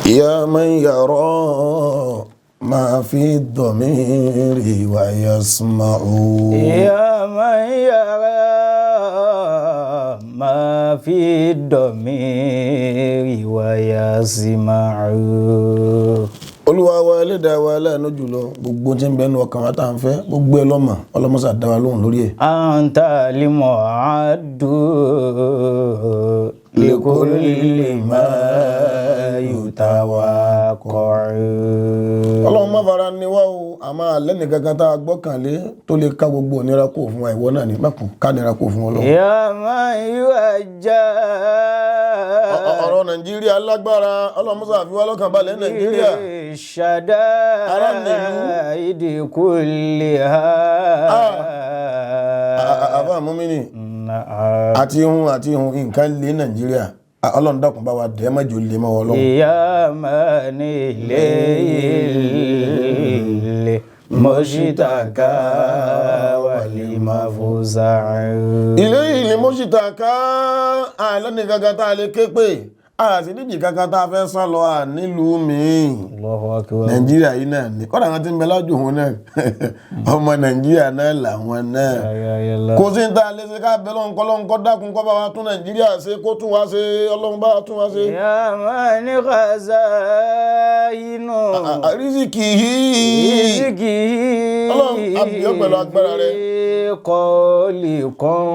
يا من يرى ما في الضمير ويسمع. يا من يرى ما في الضمير ويسمع. Olúwa wa, ẹlẹ́dàá wa, aláàánú jùlọ, gbogbo tí ń bẹ nínú ọkàn wa tá à ń fẹ́, gbogbo ẹ lọ́mọ ọlọ́mọsà dá wa lóhùn lórí ẹ̀. أنت المعد لكل ما يتوقع. Ọlọ́run, má fara ni wá o, àmọ́ alẹ́ nìkan kan tá a gbọ́kànlé tó lè ká gbogbo ìnira kó fún wa, ìwọ náà ní mẹ́kùn ká nira kó fún Ọlọ́run. يا من يوجه Ọ̀rọ̀ Nàìjíríà lágbára, ọlọ́mọsà fi wá lọ́kàn balẹ̀ Nàìjíríà. الشدائد كلها. Àbá mọ́mìnì. نعم. Àti ihun nǹkan lé Nàìjíríà. Ọlọ́run, dákun, bá wa dẹ́ mọ́jọ lé mọ́ Ọlọ́run. يا من إليه المشتكى والمفزع. Ilé ìlú mọ́ṣítà ká àlẹ́ ní kankan tá a lè ké pè, àti níbi kankan tá a fẹ́ sá lọ à nílùú míì. الله أكبر. Nàìjíríà yìí náà ni kọ́dà àwọn tí ń bẹ lájú òun náà, ọmọ Nàìjíríà náà làwọn náà. لا إله إلا الله. Kò sí ní ta lè ṣe ká bẹ lọ́nkọ́ lọ́nkọ́, dákun, kọ́ bá wa tún Nàìjíríà ṣe, kó tún wá ṣe. Ọlọ́run, bá wa tún wá ṣe. يا من خزائن Àrísìkì yìí رزقه Ọlọ́run, a bẹ̀ ọ́ pẹ̀lú agbára rẹ. قولكم.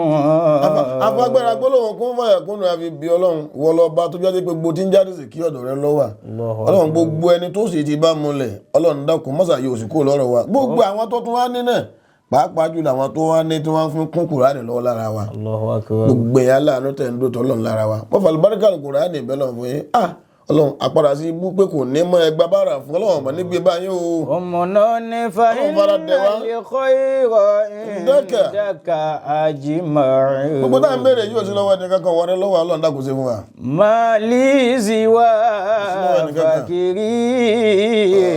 Afagbára gbólóhùn kún fàyà kúnnù àfi bí Ọlọ́run, ìwọ lọ́ba tó jáde pé gbogbo tí ń jáde sí kí ọ̀dọ̀ rẹ lọ́wà. Allahu. Ọlọ́run, gbogbo ẹni tó sì ti bá múlẹ̀, Ọlọ́run, dákun, mọ́sà yóò sì kúrò lọ́rọ̀ wa. Gbogbo àwọn tó tún wá ní náà, pàápàá jùlọ àwọn tó wá ní tí wọ́n fi kún Kùránì lọ́wọ́ lára wa, الله أكبر. gbogbo ẹ̀yà láàánú tẹ̀ ń dòtò Ọlọ́run lára wa, wọ́n fàlùbáríkà Kùránì bẹ́ẹ̀ lọ́n fún yín. Ah, Ọlọ́run, àpàdà sí ibú pé kò ní mọ́ ẹgbà bára fún Ọlọ́run ọmọ níbi báyìí o. أمنون فإن fara dẹ̀ wá. الخير عندك. عندك أجمع. Gbogbo táà ń béèrè yóò sí lọ́wọ́ ẹni kankan wọlé lọ́wọ́. Ọlọ́run, dákun, ṣe fún wa. ما لي سوى lọ́wọ́ ẹnì kankan. فقيري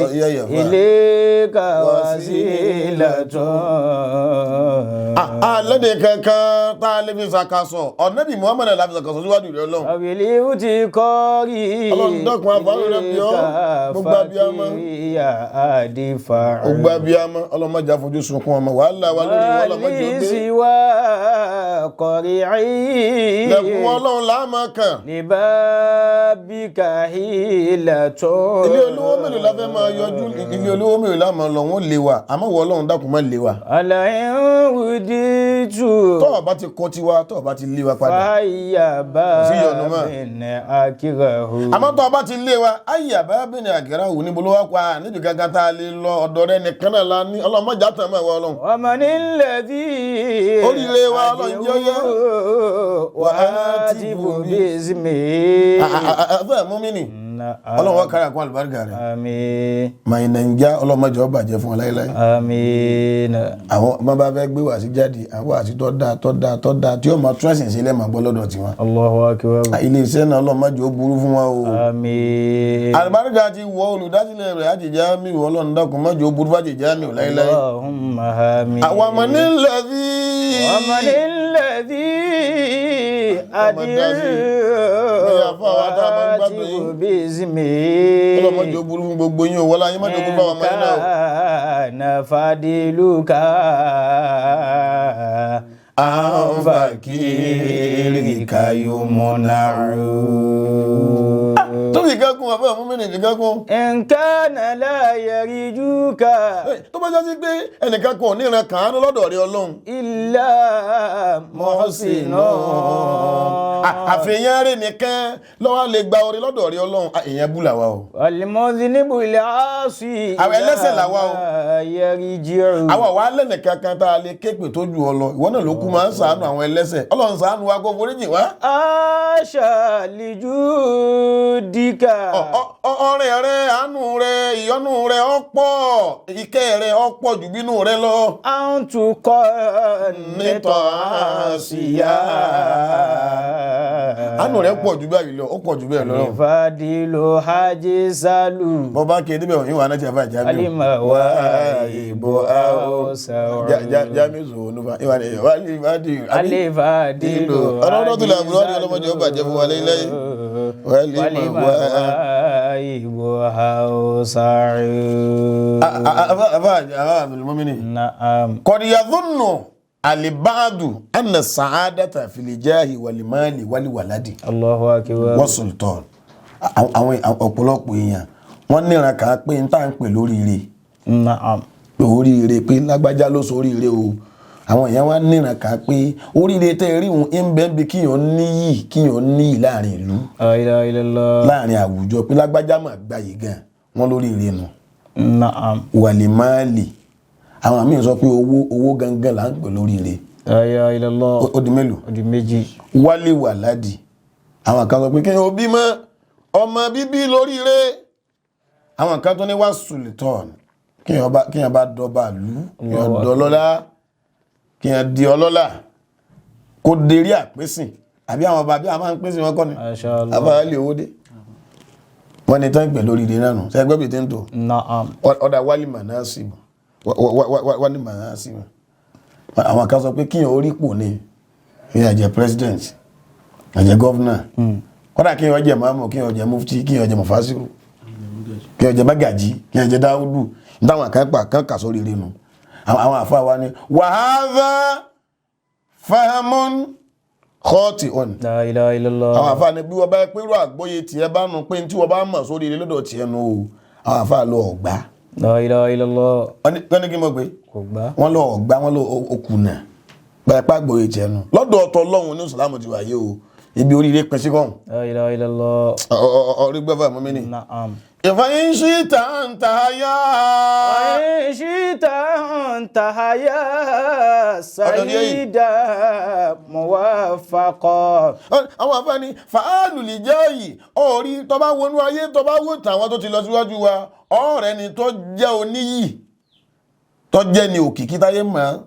Ọ, ìyá ìyá fún wa. إليك وسيلة. Alẹ́dẹ̀ kankan tá a lè fi ṣàkàsọ̀ ọ̀nẹ́bì Muhammad la fi ṣàkàsọ̀ síwájú rẹ̀, Ọlọ́run. وبالافتقار Ọlọ́run, dákun, àfààní rẹ̀ bí ọ́. إليك Gbogbo abiyamọ. فقيري أدفع. Gbogbo abiyamọ, Ọlọ́run, má jẹ́ àfojú sunkún ọmọ. Wàhálà wa lórí wọn, Ọlọ́run, má jẹ́ ó ما لي dé. سوى قريعي Lẹ̀kùn Ọlọ́run là á máa kàn. لبابك حيلة. Ilé olówó mélòó la fẹ́ máa yọjú? Ilé olówó mélòó la máa lọ? Wọ́n lé wa, àmọ́ wọ Ọlọ́run, dákun, má lé wa. ألئن وديت Tọ́ọ̀ bá ti kọ́ tiwa, tọ́ọ̀ bá ti lé wa padà, فهيا sí ìyọnu mọ́. باب أكره. Àmọ́ tọ́ọ̀ bá ti lé wa, ayé àbáyá bí ní àgẹ́rà wò níbo ló wá pa níbi kankan tá a lè lọ, ọ̀dọ̀ rẹ nìkan náà la ní. Ọlọ́run, má jà tán mọ́ ìwọ Ọlọ́run. ومن الذي Oríire wa, Ọlọ́run, jẹ́ ó yẹ. أدعو وآتف باسمه. Àfẹ́ mú mi nì Ọlọ́run, wá kárí àkó àlùbáríkà rẹ̀. آمين. Màá Nàìjíríà, Ọlọ́run, má jẹ́ ó bàjẹ́ fún ọ láéláé. آمين. Àwọn ọmọ bá fẹ́ gbé wàásí jáde, àwọn wàásí tó dáa tó dáa tó dáa tí yóò máa tún ẹ̀sìn sílẹ̀ máa gbọ́ lọ́dọ̀ tiwọn. الله أكبر. Ilé iṣẹ́ náà, Ọlọ́run, má jẹ́ ó burú fún wa o. آمين. Àlùbáríkà ti wọ olùdásílẹ̀ rẹ̀, Àjèjì Àmì. Ọlọ́run, dákun, má jẹ́ ó burú fàjèjì Àmì láéláé. اللهم آمين. Àwọn ọmọ nílẹ̀ bí. ومن الذي Ọmọ dá sí. Bóyá fún àwa tá a máa ń gbádùn أدعو yín. وآتف باسمه. Ọlọ́run, má jẹ́ ó burú fún gbogbo yín o, wọlé ayé, má jẹ́ ó burú fún àwọn ọmọ yín náà o. كان فضلك عن فقيرك يمنع. Tó fi kẹ́kùn àfẹ́ fún mi ní fi kẹ́kùn. إن كان لا يرجوك Tó bá jásí pé ẹnìkan kan ò ní ìran kàánú lọ́dọ̀ rẹ, Ọlọ́run. إلا محسن. Àfihàn rẹ̀ nìkan lọ́wọ́ lè gba orí lọ́dọ̀ rẹ, Ọlọ́run. Èèyàn bú làwa o. والمذنب العاصي Àwọn ẹlẹ́ṣẹ̀ làwa o. ما يرجع. Àwọn àwa lẹ́nìkan kan tá a lè képe tó ju ọ lọ, ìwọ náà ló kú máa ń ṣàánú àwọn ẹlẹ́ṣẹ̀. Ọlọ́run, ṣàánú wa, kó foríjì wá. àṣà لجودك. Ọrẹ rẹ, àánú rẹ, ìyọ́nú rẹ ọ̀pọ̀, ìkẹ́ rẹ ọ̀pọ̀ jù bínú rẹ lọ. أن تقنط عاصيا. Àánú rẹ pọ̀ jù báyìí lọ, ó pọ̀ jù bẹ́ẹ̀ lọ. الفضل حجزل. Bọ́ bá kéde bẹ́ẹ̀, ìwà náà ti àfà ìjábí o. المواهب أوسع. Jamiu zòwò nípa ìwà ní ìwà ní ìwà ní الفضل. Ọlọ́run tó lè àbúrò ọdún, ọlọ́mọdé ó bàjẹ́ fún wa lẹ́yìn. والمواهب أوسع. Abdulmumini. نعم. قد يظن البعض أن السعادة في الجاه والمال والولد الله أكبر. والسلطان. Àwọn ọ̀pọ̀lọpọ̀ èèyàn wọ́n níran kà á pé n tá à ń pè lóríire, نعم. pé oríire, pé lágbájá ló sọ oríire o. Àwọn èèyàn wá níran kà á pé oríire tẹ́ ẹ rí òun ń bẹ́ẹ̀ bí kíyàn níyì, kíyàn níyì láàrin ìlú, لا إله إلا الله. láàrin àwùjọ, pé lágbájá mà gbayì gan, wọ́n lóríire nu. نعم. Wàlímáàlì, àwọn míì sọ pé owó, owó gangan là ń pè lóríire. لا إله إلا الله. Ó di mélòó? Ó di méjì. Wálé wàládì, àwọn kan sọ pé kéèyàn ó bímọ, ọmọ bíbí lóríire. Àwọn kan tó ní wá sultan, kéèyàn bá dọba ìlú, kéèyàn dọlọ́lá, kéèyàn di ọlọ́lá, kó dérí àpésìn, àbí àwọn ọba bí àwọn máa ń pèsè wọn kọ́ ni. ما شاء الله. Afárálẹ̀ owó dé, wọ́n ní tán pè lóríire náà nù sẹ́gbẹ́ bíi tí ń tò. نعم. Ọ̀dà wálé mànásìbò, wálé mànásìbò, àwọn kan sọ pé kíyàn orí pò ní, kíyàn jẹ president, kíyàn jẹ governor, kódà kíyàn jẹ mamu, kíyàn jẹ mufti, kíyàn jẹ mufasiru, kíyàn jẹ magaji, kíyàn jẹ dáúdù. Nítawọn kan pa kan kà sórí rinu. Àwọn àfa wa ni wàhálà fahamun kọ́ọ̀tì ọ̀nì. لا إله إلا الله. Àwọn àfa ni bí wọ́n bá pẹ́rù àgbóye tiẹ̀ bá nu pé tí wọ́n bá mọ̀ sórí ilé lọ́dọ̀ tiẹ̀ nu o, àwọn àfa lọ ọ̀gbá. لا إله إلا الله. Wọ́n ní kí n mọ̀ pé Kò gbà. wọ́n lọ ọ̀gbá, wọ́n lọ okùnà pẹ̀pẹ́ àgbòye tiẹ̀ nu lọ́dọ̀ ọ̀tọ̀ Ọlọ́run ní sàlámù ti wáyé o, ibi oríire pín sí kọ́hún. لا إله إلا الله. Orí gbẹ́fà mú mi ni. نعم. Ìfọyín sí tàǹtà yá. وإن شئت أن تحيا سعيدا موفقا. Àwọn àfáàní fàálù lè jẹ́ yìí orí tó bá wọnú ayé, tó bá wò tàwọn tó ti lọ síwájú wa, ọ̀rẹ́ ni tó jẹ́ oníyì, tó jẹ́ ni òkìkí táyé mọ̀,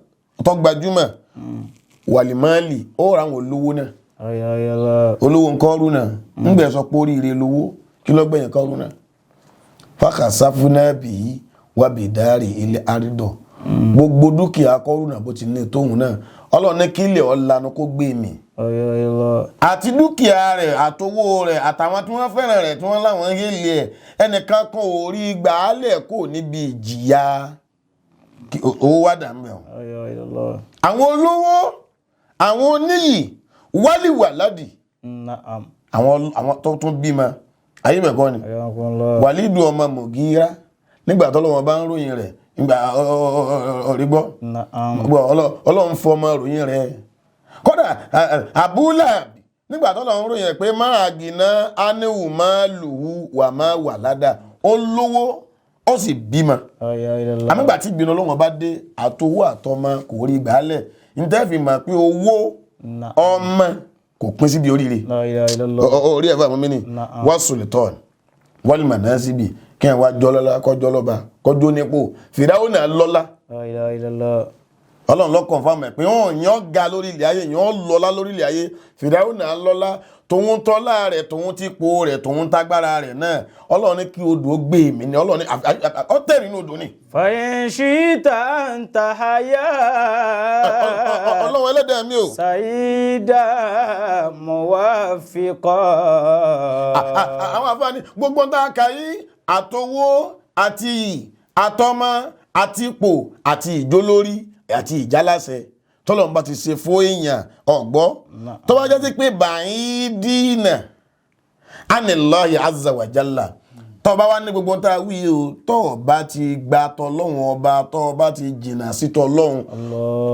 tó gbajúmọ̀, wàlìmọ́ọ̀lì, ó ra àwọn olówó náà. لا إله إلا الله. Olówó nǹkan rú náà ń gbẹ̀ sọ pé oríire lówó, kí ló gbẹ̀yìn kan rú náà fàkàsáfúnà bìí wàbìdárì ilé àrídọ̀, gbogbo dúkìá kọ́rù náà bó ti ní tóun náà, Ọlọ́run ní kílẹ̀ ọ̀lànà kó gbé mi لا إله إلا الله. Àti dúkìá rẹ̀, àtowó rẹ̀, àtàwọn tí wọ́n fẹ́ràn rẹ̀, tí wọ́n láwọn ń hélè ẹ̀, ẹnìkan kan ò rí gbàálẹ̀ kò níbi ìjìyà. Owó wà dà ń bẹ̀ wọ́n. لا إله إلا الله. Àwọn olówó, àwọn oníyì, wálìwàládì, نعم. àwọn tó tún bímọ ayé mẹ́kọ́ ni. حياكم الله. Wàlídù ọmọ Mùgírá, nígbà tọ́lọ́wọ́n bá ń ròyìn rẹ̀ nígbà ọ̀rí gbọ́. نعم. Gbọ́, Ọlọ́run fọ ọmọ ròyìn rẹ̀. Kódà àbúlà, nígbà tọ́lọ́run ròyìn rẹ̀ pé máa gìnà áníwù máa lùwú wà máa wà ládàá, ó lówó, ó sì bímọ. لا إله إلا الله. Àmìgbà tí ìbínú Ọlọ́run bá dé, àtowó àtọmọ kò rí gbàálẹ̀. Nítẹ́fì mọ̀ pé owó, نعم. ọmọ kò pín síbi oríire. لا إله إلا الله. Orí ẹ̀fọ́ àwọn mí ni. Na'am. Wọ́n sultan wal manasibi, kí ẹ̀ wá jọlọ́lá, kọjọ́ lọ́ba, kọjọ́ nípò. Fìdáwó náà lọ́lá. لا إله إلا الله. Ọlọ́run ló confirm ẹ̀ pé wọ́n yàn ga lórí ilẹ̀ ayé, yàn lọ́lá lórí ilẹ̀ ayé. Fìdáwó náà lọ́lá, tòun tọ́lá rẹ̀, tòun ti po rẹ̀, tòun tágbára rẹ̀ náà, Ọlọ́run ní kí odò ó gbé mi ni. Ọlọ́run ní ọ̀tẹ̀rì inú odò ni. فإن شئت أن تحيا Ọlọ́run ẹlẹ́dàá mi o. سعيدا موفقا. Àwọn àfáàní gbogbo tá a kà yí, àtowó àti iyì àtọmọ àti ipò àti ìjólórí àti ìjálàsẹ, tọ́lọ́run bá ti ṣe fún èèyàn, ọ̀gbọ́ tó bá jẹ́ sí pé bàyí dínà anillahi azza wa jalla, tó bá wá ní gbogbo tá a wí o, tó bá ti gba tọlọ́run ọba, tó bá ti jìnnà sí tọlọ́run,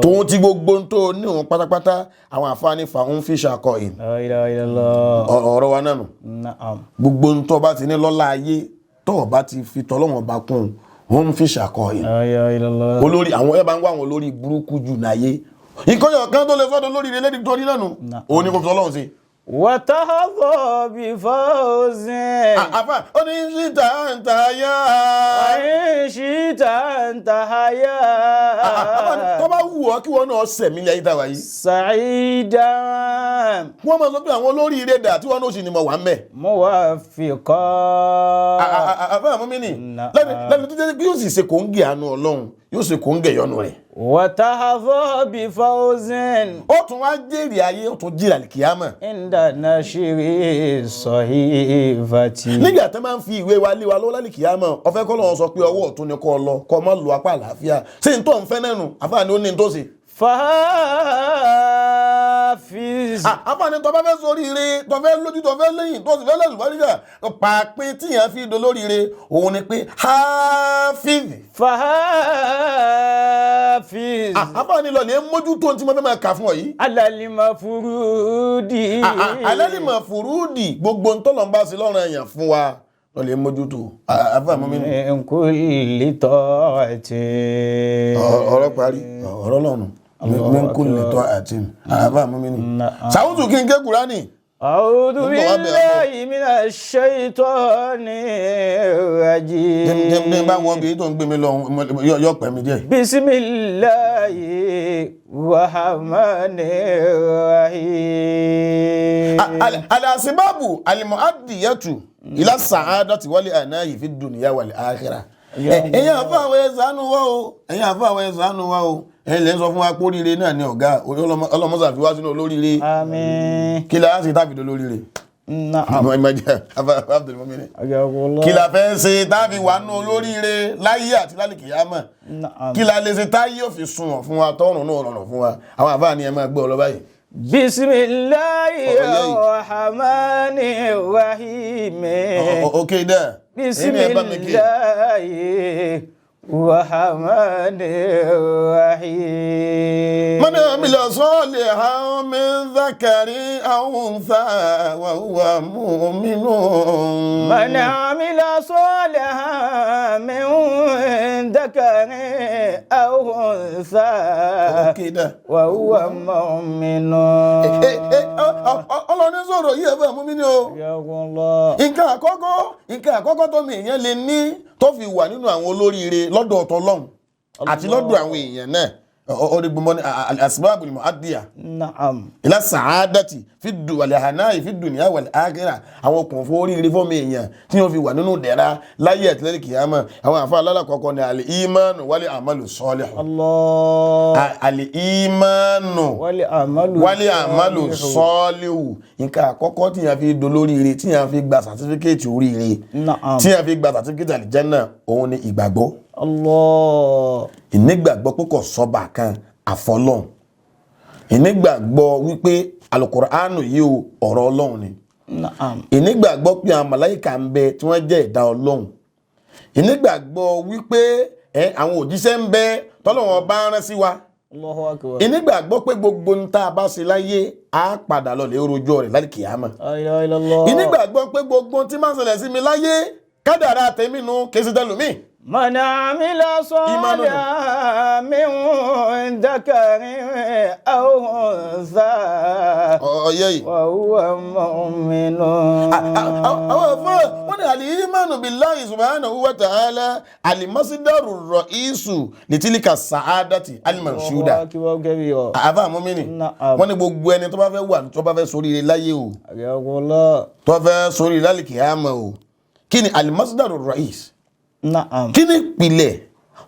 tòun ti gbogbo tó ní òun pátápátá, àwọn àfáàní fàún fíṣà kọ ìn. لا إله إلا الله. Ọ̀rọ̀ wa náà nù. نعم. Gbogbo ń tó bá ti ní lọ́lá ayé, tó bá ti fi tọlọ́run ọba kún un, òun fi ṣàkọ ìn. لا إله إلا الله. Olórí àwọn ẹ bá ń wá àwọn olórí burúkú jù láyé, ìkọyọ̀ kan tó lè sọ́dọ̀ lórí ilé lẹ́ni torí náà nù, òun ni kò fi tọlọ́run sí. وتحظى بفوز. Àfà ó ní síta ń ta yá. وإن شئت أن تحيا Tó bá wù ọ́ kí wọ́n náà sẹ̀mí ilé ayé táwa yìí, سعيدا wọ́n máa sọ pé àwọn olórí ire dà, tí wọ́n náà sì ní mọ̀ wà ń bẹ̀. موفقا. Àfà àmọ́ mi nì Na'am. lẹ́nu tó jẹ́ pé yóò sì ṣe kòńgẹ́ àánú Ọlọ́run, yóò ṣe kòńgẹ́ yọnu rẹ̀. وتحظى بفوز Ó tún wá jèrè ayé, ó tún jèrè àlìkìyámà. عند نشر الصحيفة. Nígbà tó máa ń fi ìwé wa lé wa lọ́wọ́ lálìkìyámà, ọ̀fẹ́ kọ́ lọ́wọ́ sọ pé ọwọ́ ọ̀tún ni kọ́ ọ lọ, kọ́ ọ má lo apá àlàáfíà. Ṣé n tó ń fẹ́ náà nù? Àfààní ó ní n tó ṣe. فحافظ. Àfààní tó bá fẹ́ sóríire, tó fẹ́ lójú, tó fẹ́ lẹ́yìn, tó sì fẹ́ lẹ́lùbáríkà, pàápín tíyàn fi dolóríire òun ni pé hafiz. فحافظ Àfààní lọ ní mójútó ohun tí mo fẹ́ máa kà fún ọ yìí. على المفروض. Alálìmọ̀ fùrúdì, gbogbo ń tọ́lọ̀ ń bá sí lọ́rùn èèyàn fún wa lọ lè mójútó. Àfààní mi ni. من كل طاعة. Ọ̀rọ̀ parí ọ̀rọ̀ lọ́nu mi ń kú lè tọ́ àti àfààní mi ni. Sàwùtù kí n ké Kùránì. أعوذ Ń bọ̀ wá bẹ̀ بالله من الشيطان الرجيم. Ní bá wọn bí tó ń gbé mi lọ yọ pẹ̀ mi díẹ̀. بسم الله الرحمن الرحيم. Alasibabu alimuadiyatu ila sa'adati wali anayi fi dunya wal akhirah. Ẹ̀yin àfa àwọn ẹ̀sánú wa o, ẹ̀yin àfa àwọn ẹ̀sánú wa o, ẹ̀yin lè sọ fún wa pé oríire náà ni ọ̀gá ọlọ́mọ́sà fi wá sínú olóríire. آمين. Kí la á sì tábìlì olóríire? نعم. Abdul Mumin. أجاب Kí الله. la fẹ́ ṣe tábì wà nù olóríire láyé àti lálìkìyámà? نعم. Kí la lè ṣe táyé ò fi sunwọ̀n fún wa, tọ́run náà rọrùn fún wa? Àwọn àfáà ni ẹ máa gbé ọ lọ báyìí. بسم الله Ọ̀rọ̀ yìí. الرحمن الرحيم. Ok dẹ́. بسم الله الرحمن الرحيم. من عمل صالحا من ذكر أو أنثى وهو مؤمن. من عمل صالحا من ذكر أو أنثى Ok dẹ́. وهو مؤمن. Ọlọ́ni sọ̀rọ̀ yìí, ẹ̀fọ́ ẹ̀mú mi ni o. حياكم الله. Nǹkan àkọ́kọ́ tó mi èèyàn lè ní tó fi wà nínú àwọn olóríire lọ́dọ̀ ọ̀tọ̀ Ọlọ́run àti lọ́dọ̀ àwọn èèyàn náà, orígun ní asbabul muaddiya نعم. ila sàádàtì fi dù wàlẹ̀ fi dunya wal akhirah, àwọn okùn fún oríire fún mi èèyàn tí wọ́n fi wà nínú dẹ̀ra láyé àtìlẹ́yìn kìyàmọ́. Àwọn àfa alálàkọ́kọ́ ni àlè ìmánu wal amalu salihu. الله. Àlè ìmánu والعمل wal amalu salihu. Nǹkan àkọ́kọ́ tí yàn fi dolóríire, tí yàn fi gba sàtífíkẹ́ẹ̀tì oríire, نعم. tí yàn fi gba sàtífíkẹ́ẹ̀tì àlìjẹ́nà, òun ni ìgbàgbọ́. الله. Ìnígbàgbọ́ pé kò sọ́ba kan àfọlọ́hun, ìnígbàgbọ́ wípé alukùránù yìí o, ọ̀rọ̀ Ọlọ́run ni. نعم. Ìnígbàgbọ́ pé àwọn màláíkà ń bẹ tí wọ́n jẹ́ ẹ̀dá Ọlọ́run. Ìnígbàgbọ́ wípé àwọn òjíṣẹ́ ń bẹ tọ́lọ́run bá rán sí wa. الله أكبر. Ìnígbàgbọ́ pé gbogbo ń tá a bá ṣe láyé, á padà lọ lè rojọ́ rẹ̀ láti kìyàmà. لا إله إلا الله. Ìnígbàgbọ́ pé gbogbo tí máa ń ṣẹlẹ̀ sí mi láyé, kádàrá tèmi nu, kì í ṣe tẹlòmíì. من عمل صالحا من ذكر أو أنثى Ọ̀yẹ́ yìí. وهو مؤمن. Àwọn ọ̀fọ́ wọ́n ní al-imanu billahi subhanahu wa ta'ala al-masdaru ar-ra'isu litilka sa'adati al-manshuda. الله أكبر كبيرا. Àbá mọ́mìnì, Na'am. wọ́n ní gbogbo ẹni tó bá fẹ́ wà, tó bá fẹ́ sóríire láyé o, حياكم الله. tó fẹ́ sóríire lálìkìyámà o, kí ni al-masdaru ar-ra'is? نعم. Kí ni ìpìlẹ̀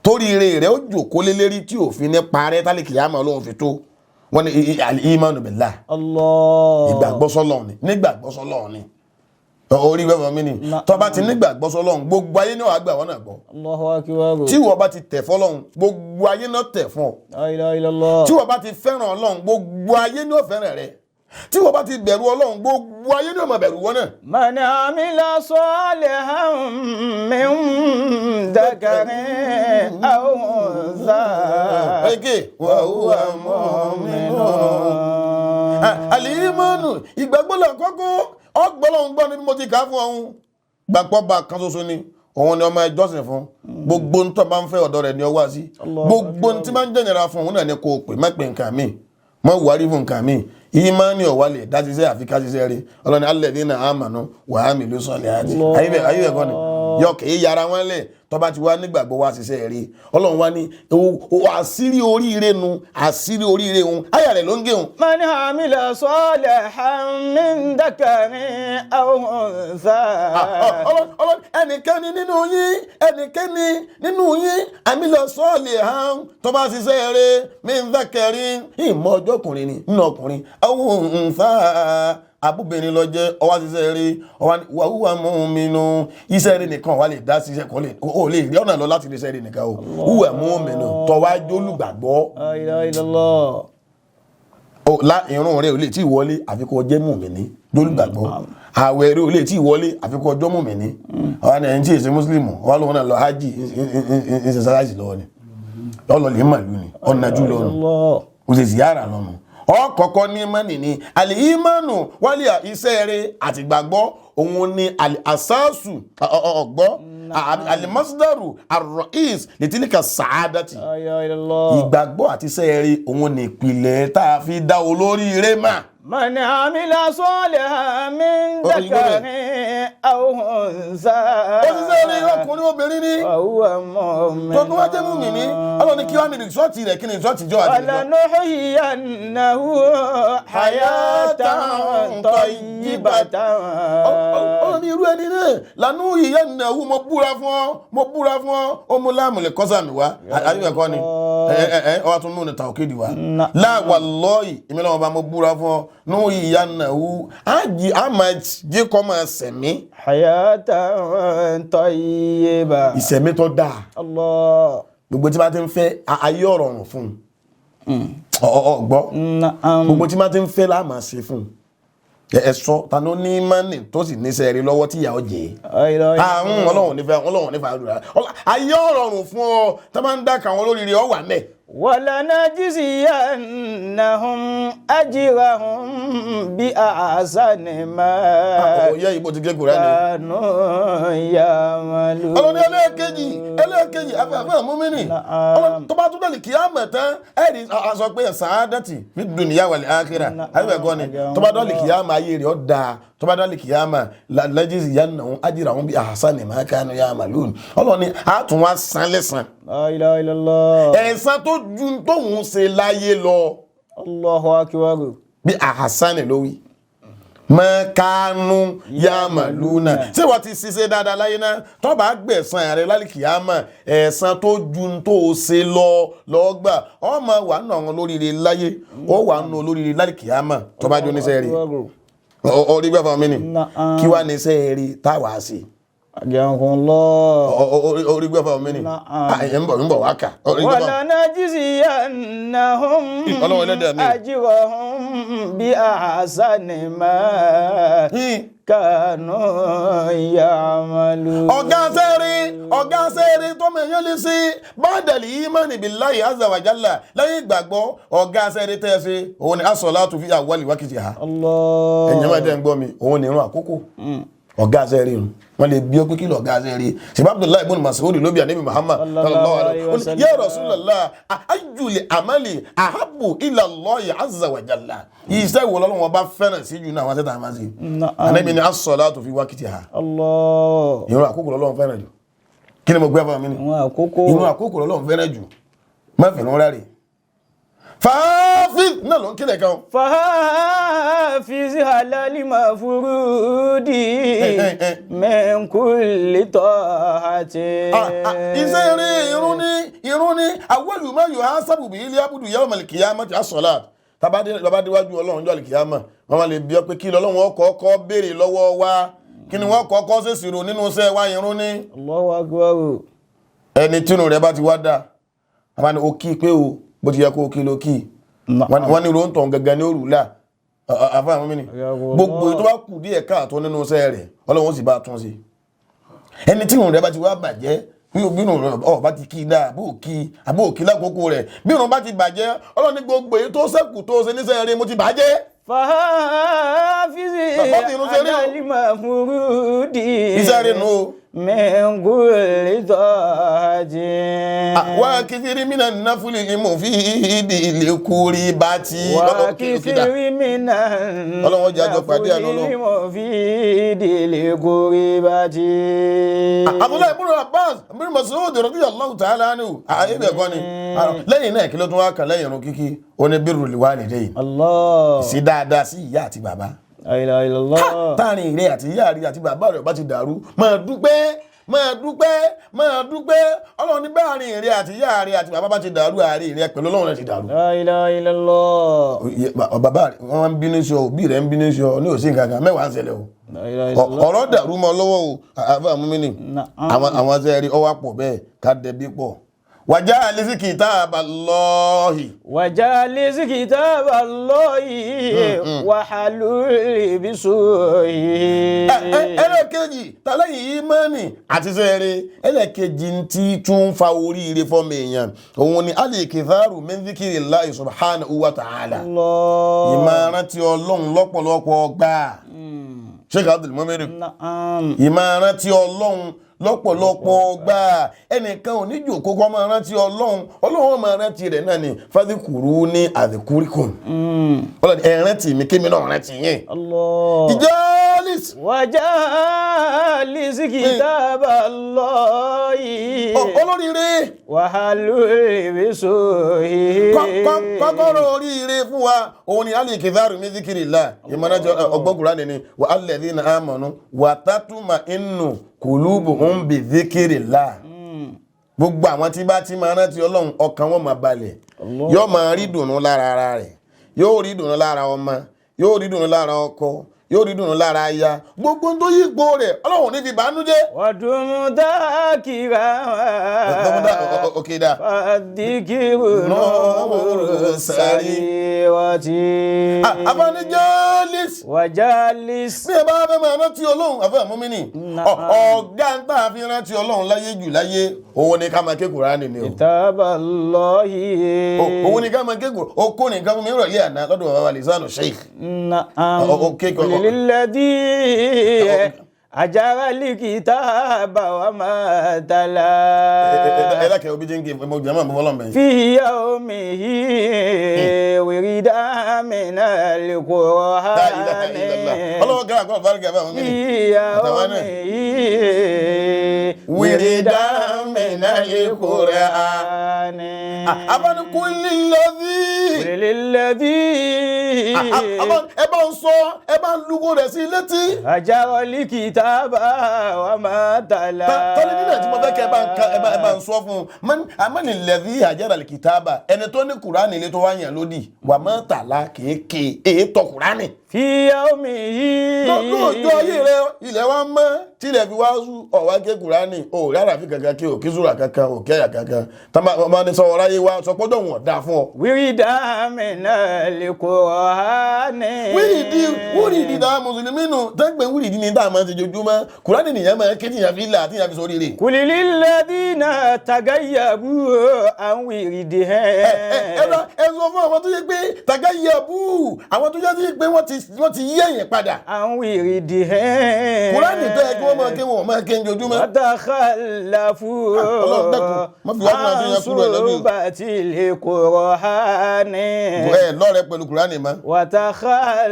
toríire rẹ̀ ó jòkó lé lérí tí òfin ní parẹ́ tálìkìyámà Ọlọ́run fi tó? Wọ́n ní al-imanu billah. الله. Ìgbàgbọ́ sọ́lọ́run ni, nígbàgbọ́ sọ́lọ́run ni. Orí wẹ́fọ̀ mi ni. Na- Tó bá ti nígbàgbọ́ sọ́lọ́run, gbogbo ayé náà àgbà wọn náà gbọ́. الله أكبر. Tí wọ́n bá ti tẹ̀ fọ́lọ́run, gbogbo ayé náà tẹ̀ fún ọ. لا إله إلا الله. Tí wọ́n bá ti fẹ́ràn Ọlọ́run, gbogbo ayé náà fẹ́ràn rẹ. Tí wọ́n bá ti bẹ̀rù Ọlọ́run, gbogbo ayé náà máa bẹ̀rù wọn náà. من عمل صالحا من ذكر أو أنثى Eke وهو مؤمن. Àlìyímọ́nù, ìgbàgbọ́ là kọ́kọ́. Ọgbọ́lọ́hún gbọ́ ni bí mo ti kà á fún ọ̀hún. Gbàgbọ́ bá kan ṣoṣo ni, òun ni ọmọ ẹjọ́sìn fún. Gbogbo ń tọ́ bá ń fẹ́, ọ̀dọ̀ rẹ̀ ni ọ wá sí. Gbogbo ń tí máa ń jẹ̀nìra fún òun náà ni kò pè, má pè nǹkan mi, má wárí fún nǹkan mi. Ìmánì ọ̀wá lè dá ṣiṣẹ́ àfi ká ṣiṣẹ́ rí. Ọlọ́ni alladhina amanu wa amilu salihati. Ayé bẹ̀ kọ́ ni. Yọ kì í yára wọn lẹ̀. Tó bá ti wá nígbàgbọ́, wá ṣiṣẹ́ rí. Ọlọ́run wá ní àṣírí oríire nu, àṣírí oríire òun àyà rẹ̀ ló ń gé òun. من عمل صالحا من ذكر أو أنثى. Ọlọ́run, ẹnikẹ́ni nínú yín, ẹnikẹ́ni nínú yín, عمل صالحا, tó bá ṣiṣẹ́ rẹ̀, من ذكر, ìmọ̀ ọjọ́ ọkùnrin ni nínú ọkùnrin, أو أنثى, abúbìnrin lọ jẹ́, ó wá ṣiṣẹ́ rẹ̀, وهو مؤمن. Iṣẹ́ rẹ̀ nìkan wà lè dá ṣiṣẹ́ kọ́ lè ó lè rí ọ̀nà lọ láti lè ṣiṣẹ́ rẹ̀ nìkan o. هو مؤمن, tó wá jólùgbàgbọ́. لا إله إلا الله. Ó lá irun rẹ̀ ò lè tí ì wọlé àfi kó jẹ́ mùmíní lólùgbàgbọ́. Àwẹ̀ rẹ̀ ò lè tí ì wọlé àfi kó jọ́ mùmíní. Ọ̀hún ẹni tí èsì mùsùlùmù wà lóun náà lọ hajj, ń ṣe sáráìsì lọ́wọ́ ni, ọlọ́ lè màlúù ni ọ̀nàjú lọ́nu. الله. Ó ṣe ziyara lọ́nu. Ọkọ̀ọ̀kọ́ ní mọ́nì ni الإيمان wálé, iṣẹ́ rẹ̀ àti gbàgbọ́, òun ni الأساس, ọ̀gbọ́, المصدر الرئيس لتلك السعادة. لا إله إلا الله. Ìgbàgbọ́ àti iṣẹ́ rẹ̀, òun ni ìpìlẹ̀ tá a fi dá olóríire mà. من عمل صالحا من Ó ti gbọ́ ذكر أو أنثى. Ó ṣiṣẹ́ rẹ̀, ọkùnrin, obìnrin ni, وهو مؤمن. tó tún wá jẹ́ mùmíní, ọlọ́ni kí wá ní result rẹ̀? Kí ni result jọ àti result? ولنحيينه حياة طيبة. Ọlọ́run ní irú ẹni náà لنحيينه, mo búra fún ọ, mo búra fún ọ. Ó mú لام القسم wá, àyùbẹ̀ kọ́ ni ẹ ẹ ẹ ọwọ́ tún nù ní توكيد wá. لا والله, èmi lọ́wọ́ bá mo búra fún ọ, نحيينه, á máa jẹ́ kọ́ máa sẹ̀mí. حياة طيبة. Ìsẹ̀mí tó dáa. الله. Gbogbo tí bá ti ń fẹ́ ayé ọ̀rọ̀ fún un, ọ gbọ́. نعم. Gbogbo tí bá ti ń fẹ́ la máa ṣe fún un. Ẹ sọ, ta ló ní mánì tó sì níṣẹ́ rí lọ́wọ́ tí ìyà ó jẹ́? لا إله إلا Àrùn ọlọ́run nífẹ̀ẹ́, ọlọ́run nífẹ̀ẹ́ àdúrà. Ayé ọ̀rọ̀rùn fún ọ tó máa ń dáka àwọn olóríire ọ wà mẹ́. ولنجزينهم أجرهم بأحسن ما Òye ìbò ti gé Kùránì. كانوا يعملون. Ọlọ́ni ẹlẹ́ẹ̀kejì, ẹlẹ́ẹ̀kejì, afẹ́fẹ́ múmínì. Na'am. Tó bá tún dẹ̀lì kí á mọ̀ tán, ẹ̀rí a sọ pé السعادة في الدنيا والآخرة, àyẹ̀wò ẹ̀kọ́ ni. Tó bá dọ̀lì kìyàmà, ayé rẹ̀ ọ́ dáa. Tó bá dọ̀lì kìyàmà, لنجزينهم أجرهم بأحسن ما كانوا يعملون. Ọlọ́ni a tún wá san lẹ́san. لا إله إلا الله. Ẹ̀san tó ju tóun ṣe láyé lọ. الله أكبر. بأحسن ló wí, ما كانوا يعملون. Ṣé wọ́n ti ṣiṣẹ́ dáadáa láyé náà, tó bá gbẹ̀san rẹ̀ lálìkìyàmà, ẹ̀san tó ju tó o ṣe lọ lọ́gbà. Ọmọ wà nù àwọn olóríire láyé, ó wà nù olóríire lálìkìyàmà tó bá jó níṣẹ́ rí. Orí gbẹ́fà mi ni. Na'am. Kí wàá níṣẹ́ rí táwa ṣe? أجركم الله. Orí gbẹ́fà mi ni. Na'am. Ẹ̀ ń bọ̀ wá kà orí gbẹ́fà. ولنجزينهم Ọlọ́run ẹlẹ́dàá mi. أجرهم بأحسن ما كانوا يعملون. Ọ̀gá sẹ́rí, ọ̀gá sẹ́rí tó mọ̀ èèyàn lè ṣe بعد الإيمان بالله عز وجل, lẹ́yìn ìgbàgbọ́, ọ̀gá sẹ́rí tẹ́ ẹ ṣe, òun ni الصلاة في أول وقتها. الله. Ẹ̀yìn máa tẹ́ ń gbọ́ mi, òun ni irun àkókò, ọ̀gá sẹ́rí rùn. Wọ́n lè bí ó pé kí lọ ọ̀gá sẹ́rí. Ṣèbá Abdullahi ibn Mas'ud ló bí Ànábì Muhammad sallallahu alaihi wa sallam, يا رسول الله، أي العمل أحب إلى الله عز وجل? Iṣẹ́ wo lọ́lọ́wọ́n bá fẹ́ràn sí jù náà àwọn sẹ́ta àmà sí? Na'am. Ànábì ní الصلاة في وقتها. الله. Ìrun àkókò lọ́lọ́run fẹ́ràn jù. Kí ni mo gbé fún mi ni? Àwọn àkókò. Ìrun àkókò lọ́lọ́run fẹ́ràn jù. Má fẹ̀rún rárẹ̀ fàáfin náà ló ń kílẹ̀ kan. فحافظ على المفروض من كل طاعة. Iṣẹ́ eré irun ní, irun ní أول ما يحاسب به العبد يوم القيامة الصلاة. Tabadéwájú Ọlọ́run jọ́ àlìkìyàmà, wọ́n máa lè bí ọ pé kí lọ́lọ́run ọkọ̀ béèrè lọ́wọ́ wa, kí ni wọ́n kọ́kọ́ ṣèṣirò nínú iṣẹ́ wa? Irun ní. الله أكبر. Ẹni tínú rẹ̀ bá ti wá dáa, àbá ni ó kí pé o bó ti yẹ kó o kí ló kí. Wọ́n ní rontọ̀ gangan ní òrùlà àfáà mi ni. Gbogbo tó bá kù díẹ̀ káàtó nínú iṣẹ́ rẹ̀, Ọlọ́run sì bá a tún ṣe. Ẹni tí ìrun rẹ̀ bá ti wá bàjẹ́, bí ìrun rẹ̀ ọ̀ bá ti kí dáa, bó kí àbó kí lákòókò rẹ̀, bí ìrun bá ti bàjẹ́, Ọlọ́run ní gbogbo èyí tó ṣẹ́kù tó ṣe níṣẹ́ rẹ̀, mo ti bàjẹ́. فحافظ Bàbá mi irun ṣe rí o. على المفروض Iṣẹ́ rẹ̀ nù o. من كل طاعة. Wá kìsìrì mí náfúlì ìmọ̀fíìdì lèkúrí bá ti. وكثير من Ọlọ́run jẹ́ àjọ pàdé àná Ọlọ́run. المفيد لقربتي. Abdullahi ibn Abbas ibn Mas'ud radiyallahu ta'ala anhu àyè bẹ̀ kọ́ ni. Lẹ́yìn náà kí ló tún wá kàn lẹ́yìn irun kíkí? Ó ní birrul walidayn. الله. Sí dáadáa sí ìyá àti bàbá. لا إله إلا الله. Táàrin ìrẹ́ àti ìyá rẹ àti bàbá rẹ bá ti dàrú, máa dúpẹ́, máa dúpẹ́, máa dúpẹ́. Ọlọ́run ní báàrin ìrẹ́ àti ìyá rẹ àti bàbá bá ti dàrú, àárín ìrẹ́ pẹ̀lú Ọlọ́run rẹ ti dàrú. لا إله إلا الله. Bàbá rẹ wọ́n ń bínú sí ọ, òbí rẹ ń bínú sí ọ, ní òsín kankan mẹ́wàá ń ṣẹlẹ̀ o. لا إله إلا الله. Ọ̀rọ̀ dàrú mọ́ lọ́wọ́ o, àfa múmínì. Na'am. Àwọn ṣe rí ọwọ́ pọ̀ bẹ́ẹ̀ ká dẹbí pọ̀. Wàjá àlísìkì tá a bá lọ́ọ̀hì. وجالس كتاب الله وحلول بسوء. Ẹlẹ́kejì tàlẹ́yìn ìmánì àti sẹ́ẹ̀rẹ́, ẹlẹ́kejì tí tún fa oríire fọ́mọ èèyàn òun ni al-iktharu min dhikrillahi subhanahu wa ta'ala. الله. Ìmọ̀ràn tí Ọlọ́run lọ́pọ̀lọpọ̀ gbà. Sheikh Abdul Mumin. نعم. Ìmọ̀ràn tí Ọlọ́run lọ́pọ̀lọpọ̀ gbà, ẹnìkan ò ní jòkó kọ́ máa rántí Ọlọ́run, Ọlọ́run máa rántí rẹ̀ náà ni fadhkuruni adhkurkum. Ọlọ́run ẹ rántí mi kémi náà rántí yín. الله. Ìjọ́lìs. وجالس كتاب الله Olóríire. وحلول بسوء. Kọ́kọ́rọ́ oríire fún wa òun ni al-iktharu min dhikrillah, ìmọ̀lájọ ọgbọ́n Kùránì ni wa alladhina amanu wa tatma'innu qulubuhum bi dhikrillah. Gbogbo àwọn tí bá ti máa rántí Ọlọ́run, ọkàn wọn máa balẹ̀, yóò máa rí dùnú lára ara rẹ̀, yóò rí dùnú lára ọmọ, yóò rí dùnú lára ọkọ, yóò rí dùnú lára aya, gbogbo tó yí ipò rẹ̀ Ọlọ́run ní fi bànújẹ́. ودم ذاكرا. Òkè dà. فالذكر نور السريرة. Abánijọ́lìs. وجالس. Bí ẹ bá fẹ́ máa rántí Ọlọ́run, àfẹ́ àmúmínì, ọ̀gá ń tà fi rántí Ọlọ́run láyé jù láyé òun ni ká máa ké Kùránì ni o. كتاب الله. Òun ni ká máa ké Kùránì. Ó kó nìkan fún mi rọ̀lẹ́ àná lọ́dọ̀ bàbá Lisanu Sheikh. نعم. للذي أجر الكتاب وما تلا. Ẹ dákẹ́ obi jẹ́ ń gé mo jẹ́ mọ́ mo fọlọ́ mẹ́yìn. في يومه وردا من La ilaha illallah. القرآن. Ọlọ́wọ́ gẹ́gẹ́ àgbà fárúkẹ́ àbá mi في ni. Àtàwọn náà. يومه وردا من القرآن. Abánikúlì lọ́dí. للذي Ẹ bá ń sọ, ẹ bá ń lúgò rẹ̀ sí létí. أجر الكتاب وما تلا. Tọ́lí nílẹ̀ tí mo fẹ́ kẹ́ ẹ bá ń ẹ bá ń sọ fún un, amẹ́ni lẹ́dí àjẹ́rà kìtàbà, ẹni tó ní Kùránì ilé tó wá yàn lódì wà má tàlá kéèké èétọ́ Kùránì. في يومه. Lóòjọ́ ayé rẹ ilẹ̀ wa mọ́ tílẹ̀ fi wá sú ọ̀wá ké Kùránì ò rárá fi kankan kí ò kí súrà kankan ò kẹ́yà kankan tá máa ní sọ ọ̀rá yé wa sọ pọ́jọ́ wọn dáa fún ọ. وردا من القرآن. Wíìdì wúrìdì dáa mùsùlùmí nù tẹ́gbẹ̀ wúrìdì ní dáa máa ti jojúmọ́ Kùránì nìyẹn máa ké tíyàn fi là tíyàn fi sórí rẹ̀. قل للذين تغيبوا عن وردهم. Ẹ sọ fún àwọn tó yẹ pé tàgáyẹ̀bù, àwọn tó yẹ pé wọ́n ti yí ẹ̀yìn padà. عن وردهم. Kùránì tó yẹ kí wọ́n máa ké wọn máa ké jojúmọ́. وتخلفوا Ọlọ́run dákun, má fi wá fún àti عن yẹn kúrò ẹ̀ lọ́dún. صحبة القرآن. Ẹ lọ́rẹ̀ pẹ̀lú Kùránì mọ́.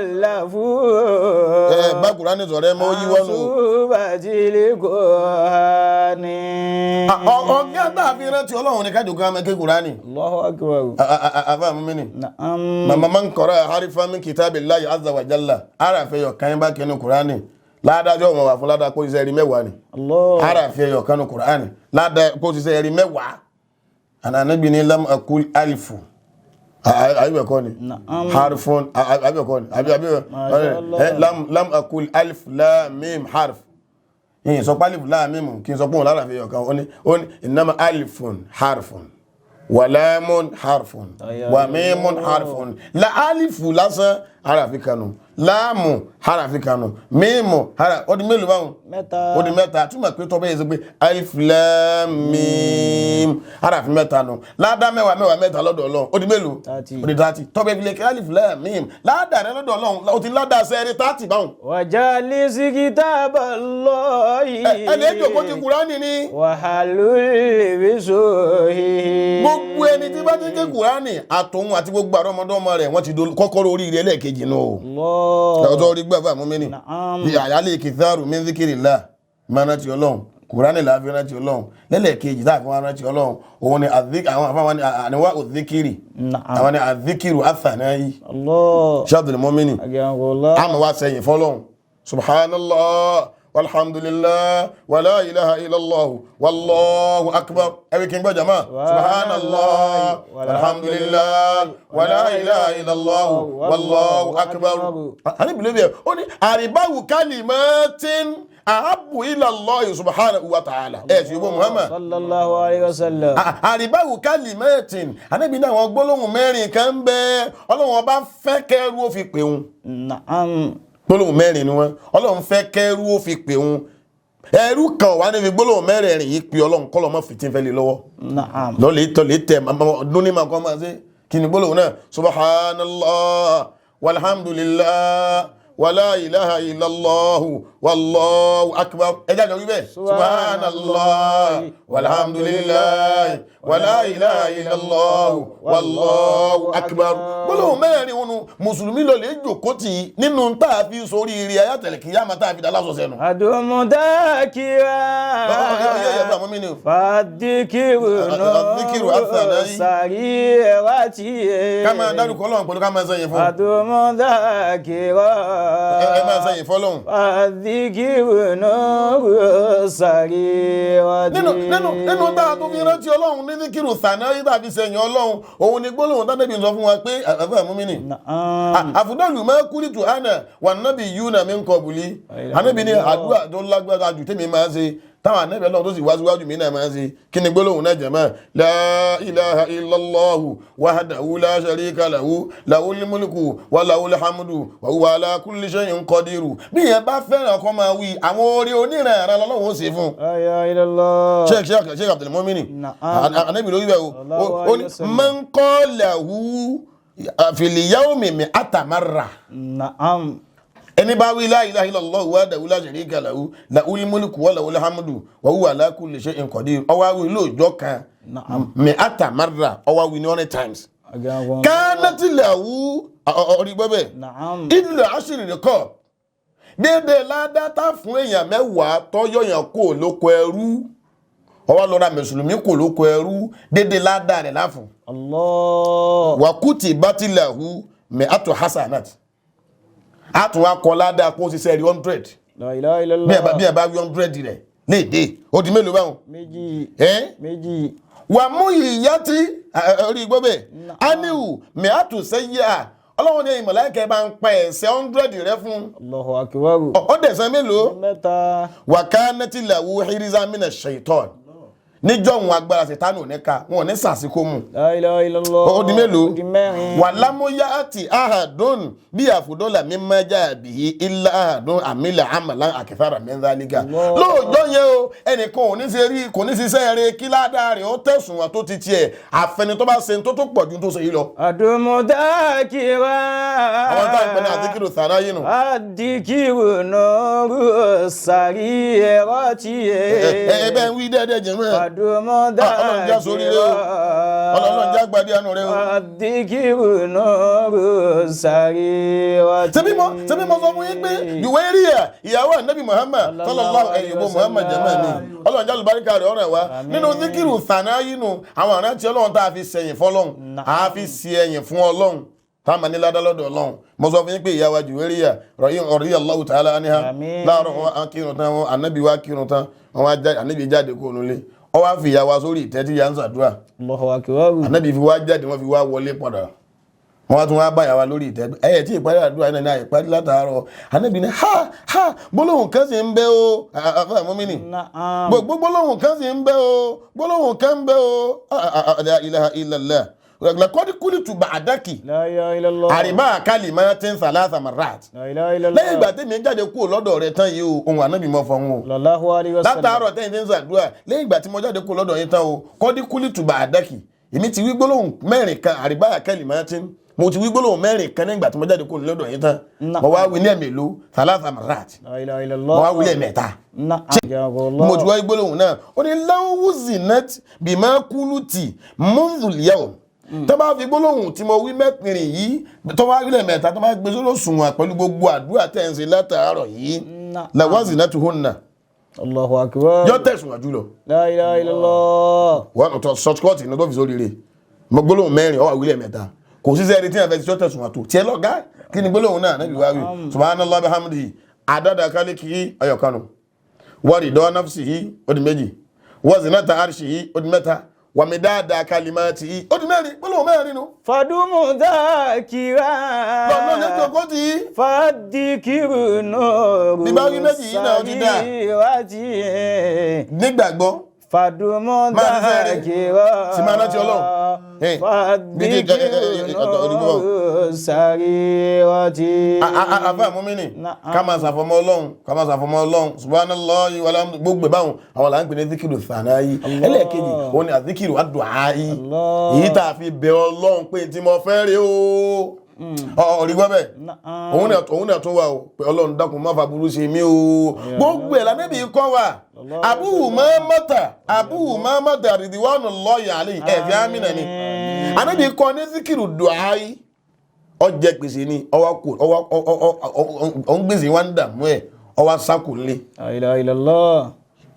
وتخلفوا Ẹ bá Kùránì sọ̀rọ̀ ẹ mọ́ ó yíwọ́ عن nù. صحبة القرآن. Ọ̀gá tá a fi rántí Ọlọ́run ní kájọ ká máa ké Kùránì. الله أكبر. Àfa mi ni. نعم. Màmá máa ń kọ́ra harifa min kitabillahi azza wa jalla ara fẹ́ yọ kan bá kẹnu Kùránì ládájọ́ wọn wà fún ládàá kó ṣiṣẹ́ rí 10 ni. الله. Ara fẹ́ yọ kanu Kùránì ládàá kó ṣiṣẹ́ rí 10. Ànábì ní lam akul alifu àbí kọ́ ni Na'am. harfun àbí kọ́ ni àbí àbí Masha Allah. Lam akul alif lam mim harf yìí sọ pé alif lam mim kí n sọ pé òun lára fi yọ kan, ó ní innama alifun harfun wàlámùn harfun Aya wà mímún harfun la alifu lásán. harafi kanu, láàmù harafi kanu, mímù hara, ó di mélòó báwọn? Mẹ́ta. Ó di mẹ́ta. Túmọ̀ pé tọ́ bẹ́ẹ̀ sọ pé alif lam mim harafi mẹ́ta nù, ládá mẹ́wàá mẹ́wàá mẹ́ta lọ́dọ̀ Ọlọ́run, ó di mélòó? 30. Ó di 30. Tọ́ bẹ́ẹ̀ fi lè kí alif lam mim ládá rẹ lọ́dọ̀ Ọlọ́run, ó ti ládá sẹ́ẹ̀rì 30 báwọn. وجالس كتاب الله Ẹni ẹjọ́ kó ti Kùránì ni. وحلل بسوه. Gbogbo ẹni tí bá ti ké Kùránì, àtòun àti gbogbo àrọ́mọdọ́mọ rẹ̀, wọ́n ti do kọ́kọ́rọ́ oríire ẹlẹ́ẹ̀kejì nù o. الله. Ọjọ́ orí gbàgbà mú mi ní. Naam. Bí àyálé kìtàrù min zikrillah, máa rántí Ọlọ́run. Kùránì là á fi rántí Ọlọ́run. Lẹ́lẹ́kejì tá a fi wá rántí Ọlọ́run, òun ni àwọn àfáwọn ní àníwá òdìkìrì. Naam. Àwọn ní àdìkìrù àthànáyì. الله. Ṣáàdùn mọ́mìnì. أجانك الله. Àmọ́ wá sẹ́yìn fọ́lọ́run. Subhanallah walhamdulillah wala ilaha illallah wallahu akbar. Ẹ̀rí kí n gbọ́ jama. Subhanallah walhamdulillah wala ilaha illallah wallahu akbar. Àní bìlẹ̀ bíẹ̀ ó ní àríbáwù kalimatin ahabbu ila Allah subhanahu wa ta'ala. Ẹ̀ ṣe bó Muhammad. صلى الله عليه وسلم. Àríbáwù kalimatin. Ànábì náà àwọn gbólóhùn mẹ́rin kan ń bẹ. Ọlọ́run ọba fẹ́ kẹ́rú ó fi pè wọn. نعم. Gbólóhùn mẹ́rin ni wọ́n. Ọlọ́run fẹ́ kẹ́rú ó fi pè wọn. Ẹrú kan wà níbi gbólóhùn mẹ́rẹ̀ẹ̀rin yìí pé Ọlọ́run kọ́ lọ́mọ fìtín fẹ́ lé lọ́wọ́. نعم. Lọ́lẹ̀ tọ́lẹ̀ tẹ̀ ọdún ní màá kọ́ máa ṣe. Kí ni gbólóhùn náà? Subhanallah walhamdulillah wala ilaha illallah wallahu akbar. Ẹ jáde wí bẹ́ẹ̀. Subhanallah walhamdulillah wala ilaha illallah wallahu akbar. Gbólóhùn mẹ́rin wọn mùsùlùmí lọ lè jòkó tì í nínú tá a fi sórí ire ayátẹ̀lẹ̀ kìí yá máa tá a fi dá lásọ̀ sẹ́nu. أدوم ذاكرا. فالذكر الذكر نور الثاني. سريرتي. Ká máa dárúkọ Ọlọ́run pẹ̀lú ká máa sẹ́yìn fún. أدوم ذاكرا. Ẹ máa sẹ́yìn fọ́lọ́run. فالذكر نور سريرتي. Nínú tá a tó fi rántí Ọlọ́run ní zikiru sànà yìí tàbí sẹ́yìn Ọlọ́run, òun ni gbólóhùn tánàbí sọ fún wa pé àfẹ́ àmúmínì. نعم. Àfùdọ́lù máa kúrìtù àná wà nábì yúnà mi ń kọ bùlí. Ànábì ní àdúrà tó lágbára jù tèmi máa ń ṣe táwọn ànábì Ọlọ́run tó sì wá síwájú mi náà máa ń ṣe. Kí ni gbólóhùn náà jẹ̀mọ́? La ilaha illallahu wahdahu la sharika lahu lahul mulku wa lahul hamdu wa huwa ala kulli shay'in qadiru. Bí ìyẹn bá fẹ́ràn kọ́ máa wí àwọn orí onírànràn lọ́lọ́run ó ṣe fún un. لا إله إلا الله. Sheikh Abdul Mumini. Na'am. Ànábì lórí bẹ́ẹ̀ o. Allahu Ó ní alayhi wa sallam. man qalahu fil yawmi mi'ata marra. نعم. Ẹni bá wí la ilaha illallahu wahdahu la sharika lahu lahul mulku wa lahul hamdu wa huwa ala kulli shay'in qadir. Ó wá wí lóòjọ́ kan Na'am. mi'ata marra, ó wá wí ní 100 times. أجانك الله. Kanat lahu ọ̀rí gbọ́ bẹ́ẹ̀. نعم. Ìlú àṣírí kọ̀ déédéé ládàtà fún èèyàn mẹ́wàá tọ́yọ̀ yàn kó lóko ẹrú, ọwọ́ lọ́ra mùsùlùmí kò lóko ẹrú, déédéé ládàá rẹ̀ láfún. الله. Wàkútì bátìláhu mẹ́ àtò hasanat àtún wa kọ ládàá kó ṣiṣẹ́ rí 100. لا إله إلا Bí ẹ bá الله. bí ẹ bá wí 100 rẹ̀ léde, ó di mélòó báwọn? Méjì. Ẹ́ Méjì. wà mú ìyá tí orí gbọ́ bẹ́ẹ̀ aniu mẹ́ àtò sẹ́yà ọlọ́run ní ìmọ̀láìkẹ́ bá ń pa ẹ̀ṣẹ̀ 100 rẹ fún. الله أكبر. Ọ̀dẹ̀sán mélòó? Mẹ́ta. Wàkánẹ́tì làwù hiriza mina shaitan, níjọ́ òun agbára ṣètánù ò ní ká wọn ò ní sàṣìkò mu. La ilaha illallah. Ó di mélòó? Ó di mẹ́rin. Wà lámúyá àti ahadun bí àfùdọ́là mímọ́ jáàbí ilá ahadun àmìlà àmàlà àkẹfàrà mẹ́ńdálígà. Allah. Lóòjọ́ yẹn o, ẹnìkan ò ní ṣe rí kò ní ṣiṣẹ́ rẹ kí ládàá rẹ̀ ó tẹ̀sùn wọn tó ti tiẹ̀, àfẹni tó bá ṣe tó tó pọ̀ ju tó ṣe yìí lọ. Àdùmùdákìrá. Àwọn táwọn pẹ̀lú àdìkìrò sàrá yìí nù. Àdìkìrò nùrù sàrí ẹ̀rọ tiẹ̀. Ẹ bẹ́ẹ̀ ń wí dẹ́ẹ̀dẹ́ jẹ̀ mọ́. Ọlọ́run já sórí rẹ o. Àdùmùdákìrá. Ọlọ́run já gbadé àánú rẹ o. Àdìkìrò nùrù sàrí ẹ̀rọ tiẹ̀. Ṣebí mo sọ fún yín pé Juwairiya ìyàwó ànábì Muhammad sallallahu alayhi wa Muhammad jẹ́mọ̀ mi, Ọlọ́run jálù báríkà rẹ̀ ọ̀rọ̀ wa nínú zikiru sànáyínú àwọn àrántí Ọlọ́run tá a fi sẹ̀yìn fọlọ́run, a fi sí ẹ̀yìn fún Ọlọ́run tá a máa ní ládá lọ́dọ̀ Ọlọ́run. Mo sọ fún yín pé ìyàwó Juwairiya radiyallahu ta'ala anha, Àmín. láàárọ̀ wọn kírun tán, wọn ànábì wa kírun tán, wọn ànábì jáde kó nulẹ̀, ó wá fi ìyàwó sórí ìtẹ́ tí ìyá ń ṣàdúrà. Allahu akbar. Ànábì fi wá jáde, wọ́n fi wá wọlé padà, wọ́n wá tún wá báyà wa lórí ìtẹ́ ẹ̀yẹ tí ìparí àdúrà náà ní àìparí látàárọ̀. Ànábì ní ha ha, gbólóhùn kan sì ń bẹ o, àfẹ́ mọ́mìnì. Na'am. Gbogbo gbólóhùn kan sì ń bẹ o, gbólóhùn kan ń bẹ o, la ilaha illallah. Laqad qultu ba'daki La ilaha illallah. àrìbá kalimatin thalatha marrat. La ilaha illallah. Lẹ́yìn ìgbà tèmi jáde kúrò lọ́dọ̀ rẹ tán yìí o, ohun ànábì mọ́ fọ́n o. Sallallahu alayhi wa sallam. Látàárọ̀ tẹ́yìn tí ń ṣàdúrà, lẹ́yìn ìgbà tí mo jáde kúrò lọ́dọ̀ yín tán o, kọ́dí kúlì tùbà àdákì, èmi ti wí gbólóhùn mẹ́rin kan, àrìbá kalimatin, mo ti wí gbólóhùn mẹ́rin kan lẹ́yìn ìgbà tí mo jáde kúrò lọ́dọ̀ yín tán. Na'am. Mo wá wí ní ẹ̀mẹ́lú thalatha marrat. La ilaha illallah. Mo wá wí lẹ́ẹ̀mẹ́ta. Na'am. Mo ti wá gbólóhùn náà, ó ní láwùzìnàt bímọ kúlùtì mundul yawm. Tó bá fi gbólóhùn tí mo wí mẹ́rin yìí, tó bá wí lẹ́ẹ̀mẹ́ta, tó bá gbé sórí òṣùwọ̀n pẹ̀lú gbogbo àdúrà tẹ̀ ń ṣe látàárọ̀ yìí, Na'am. làwùzìnàt hunna, Allahu akbar. yọ tẹ̀sùn àjù lọ. La ilaha illallah. Wọ́n tọ́ shortcut ní tó fi sórí rẹ̀. Mo gbólóhùn mẹ́rin, ó wá wí lẹ́ẹ̀mẹ́ta, kò sí sẹ́ẹ̀rì tí yẹn fẹ́ ti yọ tẹ̀sùn àtò tiẹ̀ lọ́gá. Kí ni gbólóhùn náà? Náà wá wí subhanallah bihamdihi adada kálíkì ayọ̀kanu wa ridọ nafsihi, ó di méjì, wa zinata arshihi, ó di mẹ́ta, wa midada kalimatihi, ó di mẹ́rin. Gbólóhùn mẹ́rin nu. Fadumu dhakira. Lọ́nà ló jókòó tì í. Fadikiru nuru. Bí bá wí méjì yìí náà, ó ti dáa. Sarirati. Nígbàgbọ́. Fadumu Máa ṣiṣẹ́ rẹ̀. dhakira. Sì máa rántí Ọlọ́run. Fadikiru nuru sarirati. Àfáà mùmínì, Na'am. ká máa ṣàfọ̀mọ́ Ọlọ́run, ká máa ṣàfọ̀mọ́ Ọlọ́run, subhanallahi walhamdu, gbogbo ẹ̀ báwọn àwọn là ń pè ní zikiru sànáyí. Ẹlẹ́ẹ̀kejì òun ni àzikiru àdùáyí, Allah. èyí tá a fi bẹ Ọlọ́run pé tí mo fẹ́ rí o, ọ̀rí gbọ́ bẹ́ẹ̀. Na'am. Òun náà tún wà o pé Ọlọ́run dákun má fa burú ṣe mí o. Gbogbo ẹ̀ lànàbí kọ́ wa. Abu Umamata, Abu Umamata ridwanullahi alayhi, ẹ̀fẹ̀ amínà ni ànábì kọ́ ní zikiru dùáyí. Ọjẹ gbèsè ni, ọwọ kù, ọwọ ọ̀n gbèsè wa ń dààmú ẹ, ọwọ sákò lé. La ilaha illallah.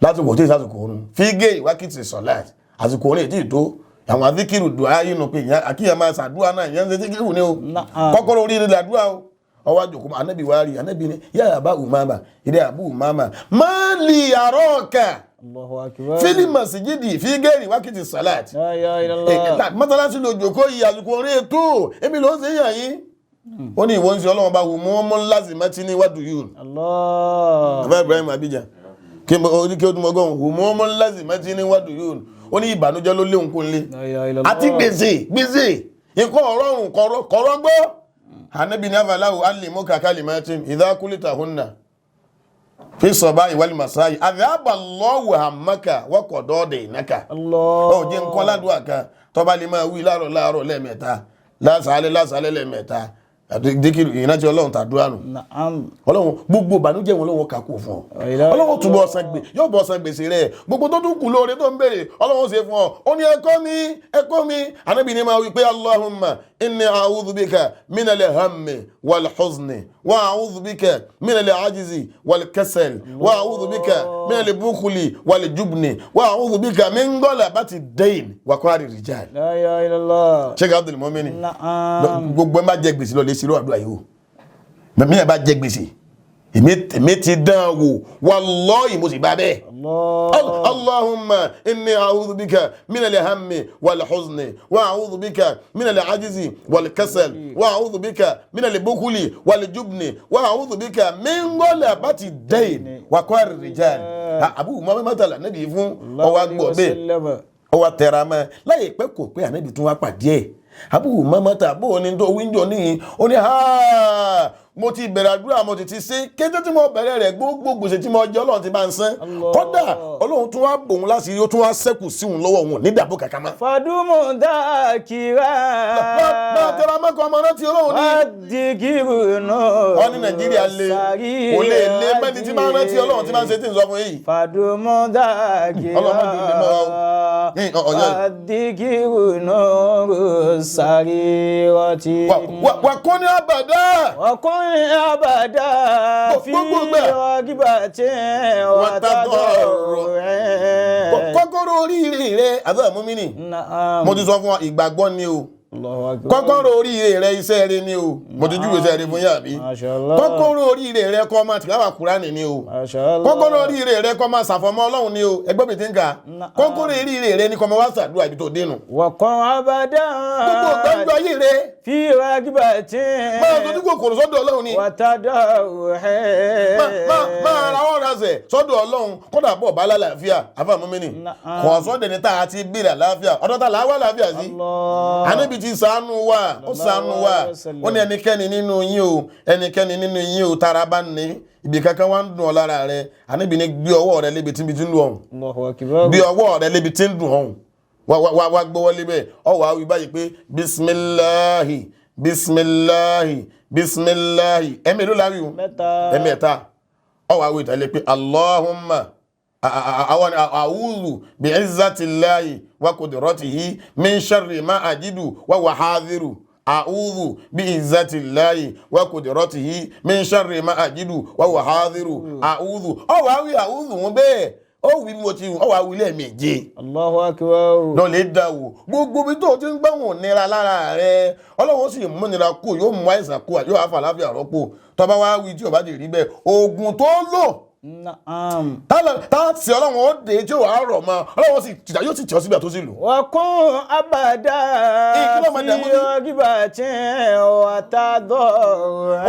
Lásìkò tí ìsàsìkò oorun fígé ìwákìtì sọláàt, àsìkò oorun ètí ìtó àwọn adíkìrù dùn ayé nu pé àkíyàn máa ṣàdúrà náà, ìyẹn ń ṣe díkìrù ni o. Na'am. Kọ́kọ́rọ́ oríire làdúrà o. Ọwọ́ àjòkó, anabi wa rí anabi ni yà Aba Umama, ìdí Abu Umama máa lè àrọ́ ọ̀kà Allahu akbar. fílì masjidi fígé ìwákìtì sọláàt. La ilaha illallah. Mọ́sálásí ló jòkó yìí, àsìkò orí ètò èmi ló ń ṣe yàn yín. Ó ní ìwọ ń ṣe Ọlọ́run bá wù mú mú láti mẹ́tí ní wádùú yìí. Allah. Bàbá Ibrahim Abidjan kí mo orí kí ó tún mọ gọ́hùn wù mú mú láti mẹ́tí ní wádùú yìí. Ó ní ìbànújẹ́ ló léwu kó lé La ilaha illallah. àti gbèsè gbèsè, nǹkan ọ̀rọ̀rùn kọ̀rọ̀ gbọ́. Ànábì ní afaláwo alimu kakali mẹ́tí ìdákúlítà hunna fi sọ̀bá ìwálì masáyì àdàbà lọ́wọ́ àmàkà wọ́kọ̀ dọ́ọ̀dẹ̀ ìnáka. Allah. Ọ jẹ́ nǹkan ládùúgbà kan tọ́ba lè máa wí láàárọ̀ láàárọ̀ lẹ́ẹ̀mẹ́ta, lásàálẹ̀ lásàálẹ̀ lẹ́ẹ̀mẹ́ta, àti díkìrì ìrántí Ọlọ́run tàdúrà nù. Na'am. Ọlọ́run gbogbo ìbànújẹ́ wọn lọ́wọ́ kà kú fún ọ. Ìlà- Ọlọ́run túbọ̀ san gbè, yóò bọ̀ san gbèsè rẹ̀. Gbogbo tó tún kù lóore tó ń béèrè, Ọlọ́run ṣe fún ọ. Ó ní ẹ̀kọ́ mi, ẹ̀kọ́ mi. Ànábì ní máa wí pé Allahumma inni a'udhu bika minal hammi wal huzni wa a'udhu bika minal ajizi wal kasal wa a'udhu bika minal bukhli wal jubni wa a'udhu bika min ghalabati dayn wa qahri rijal. La ilaha illallah. Sheikh Abdul Mumini, Na'am. gbogbo ẹ má jẹ gbèsè lọ lè ṣerú àdúrà yìí o. Mẹmí ẹ bá jẹ gbèsè, èmi ti dán an wò, wallahi mo sì bá bẹ́ẹ̀. Allah. Allahumma inni a'udhu bika min al-hammi wal-huzni wa a'udhu bika min al-ajizi wal-kasal wa a'udhu bika min al-bukhli wal-jubni wa a'udhu bika min ghalabati ad-dayn wa qahri ar-rijal. Abu Umama mọ́tàlá níbi fún ọwọ́ agbọ̀ bẹ́ẹ̀, ó wá tẹra mọ́ láyé pẹ́ kò pé ànábì tún wá pàdé ẹ̀. Abu Umama bó o ní tó wíńdò níyìn, ó ní ha, mo ti bẹ̀rẹ̀ àdúrà, mo ti ti ṣe kété tí mo bẹ̀rẹ̀ rẹ̀, gbogbo gbèsè tí mo jẹ, Ọlọ́run ti bá ń san. Allah. Kódà Ọlọ́run tún wá bòun láṣìírí, ó tún wá ṣẹ́kù sí òun lọ́wọ́, òun ní dàbò kàkà mọ́. Fadumu dhakira. Máa tẹra mọ́kọ ọmọ rántí Ọlọ́run ní. Fadikiru nuru. Wọ́n ní Nàìjíríà le, kò lè lé mẹ́ni tí máa ń rántí Ọlọ́run tí máa ń ṣe tí ń sọ fún yìí. Fadumu dhakira. Ọlọ́run má jẹ́ ó lè mọ́ wa o. Ní, ọ̀yọ́. Fadikiru nuru sarirati. Wà kún ní àbàdá. وكن أبدا في Gbogbo ìgbà. رغبة وتضرع. Kọ́kọ́rọ́ oríire rẹ̀, àdúrà mùmínì. نعم. Mo ti sọ fún ọ, ìgbàgbọ́ ni o. Allahu akbar. Kọ́kọ́rọ́ oríire rẹ, iṣẹ́ rẹ ni o. Mo ti júwe iṣẹ́ rẹ fún yín, àbí? Masha Allah. Kọ́kọ́rọ́ oríire rẹ, kó máa tìláwà Kùránì ni o. Masha Allah. Kọ́kọ́rọ́ oríire rẹ, kó máa ṣàfọ̀mọ́ Ọlọ́run ni o. Ẹgbẹ́ mi ti ń kà. Na'am. Kọ́kọ́rọ́ oríire rẹ ni kó máa wá ṣàdúrà ibi tó dénú. وقم أبدا Gbogbo gbàgbọ́ ayé rẹ, في رغبة máa tójú kòkòrò sọ́dọ̀ Ọlọ́run ni. وتضرع. Máa ra ọ́ rasẹ̀ sọ́dọ̀ Ọlọ́run, kódà bọ̀ bá lálàáfíà àfàmúmínì. Na'am. Kò sọ́dẹ̀ ní tá a ti bèrè àlàáfíà, ọ̀dọ́ tá là á wá àlàáfíà sí. Allah. Ànábì ti ṣàánú wa, ó ṣàánú wa. Ó ní ẹnikẹ́ni nínú yín o, ẹnikẹ́ni nínú yín o, tara bá ní ibi kankan wá ń dùn ọ lára rẹ, Ànábì ní gbé ọwọ́ rẹ lébi tí ń dùn ọ̀hún. Allahu akbar. Gbé ọwọ́ rẹ lébi tí ń dùn ọ̀hún, wá wá wá gbọ́wọ́ lébẹ̀, ọ wàá wí báyìí pé bisimilahi, bisimilahi, bisimilahi. Ẹ̀mí ló láwí o? Mẹ́ta. Ẹ̀mẹ́ta. Ọ wàá wí tẹ̀lé pé Allahumma àwọn a'udhu bi izzatillahi wa qudratihi min sharri ma ajidu wa huwa hadhiru, a'udhu bi izzatillahi wa qudratihi min sharri ma ajidu wa huwa hadhiru, a'udhu. Ọ wàá wí a'udhu wọn bẹ́ẹ̀, ó wí bí mo ti ọ wàá wí lẹ́ẹ̀méje. Allahu akbar. Lọ lè dá wò, gbogbo ibi tó o ti ń gbẹ̀wọ̀n nira lára rẹ, Ọlọ́run sì mú nira kú, yóò mú àìsàn kú, yóò àfà láfíà rọ́pò. Tó bá wá wí tí o bá ti rí bẹ́ẹ̀, oògùn tó lò Na'am. tá tí Ọlọ́run ó dé tí ó wàá rọ̀ mọ́, Ọlọ́run sì tìjà, yóò sì tì ọ́ síbi àtúnṣe lò. وكن أبدا Kí ló máa dààmú في sí? رغبة وتضرع.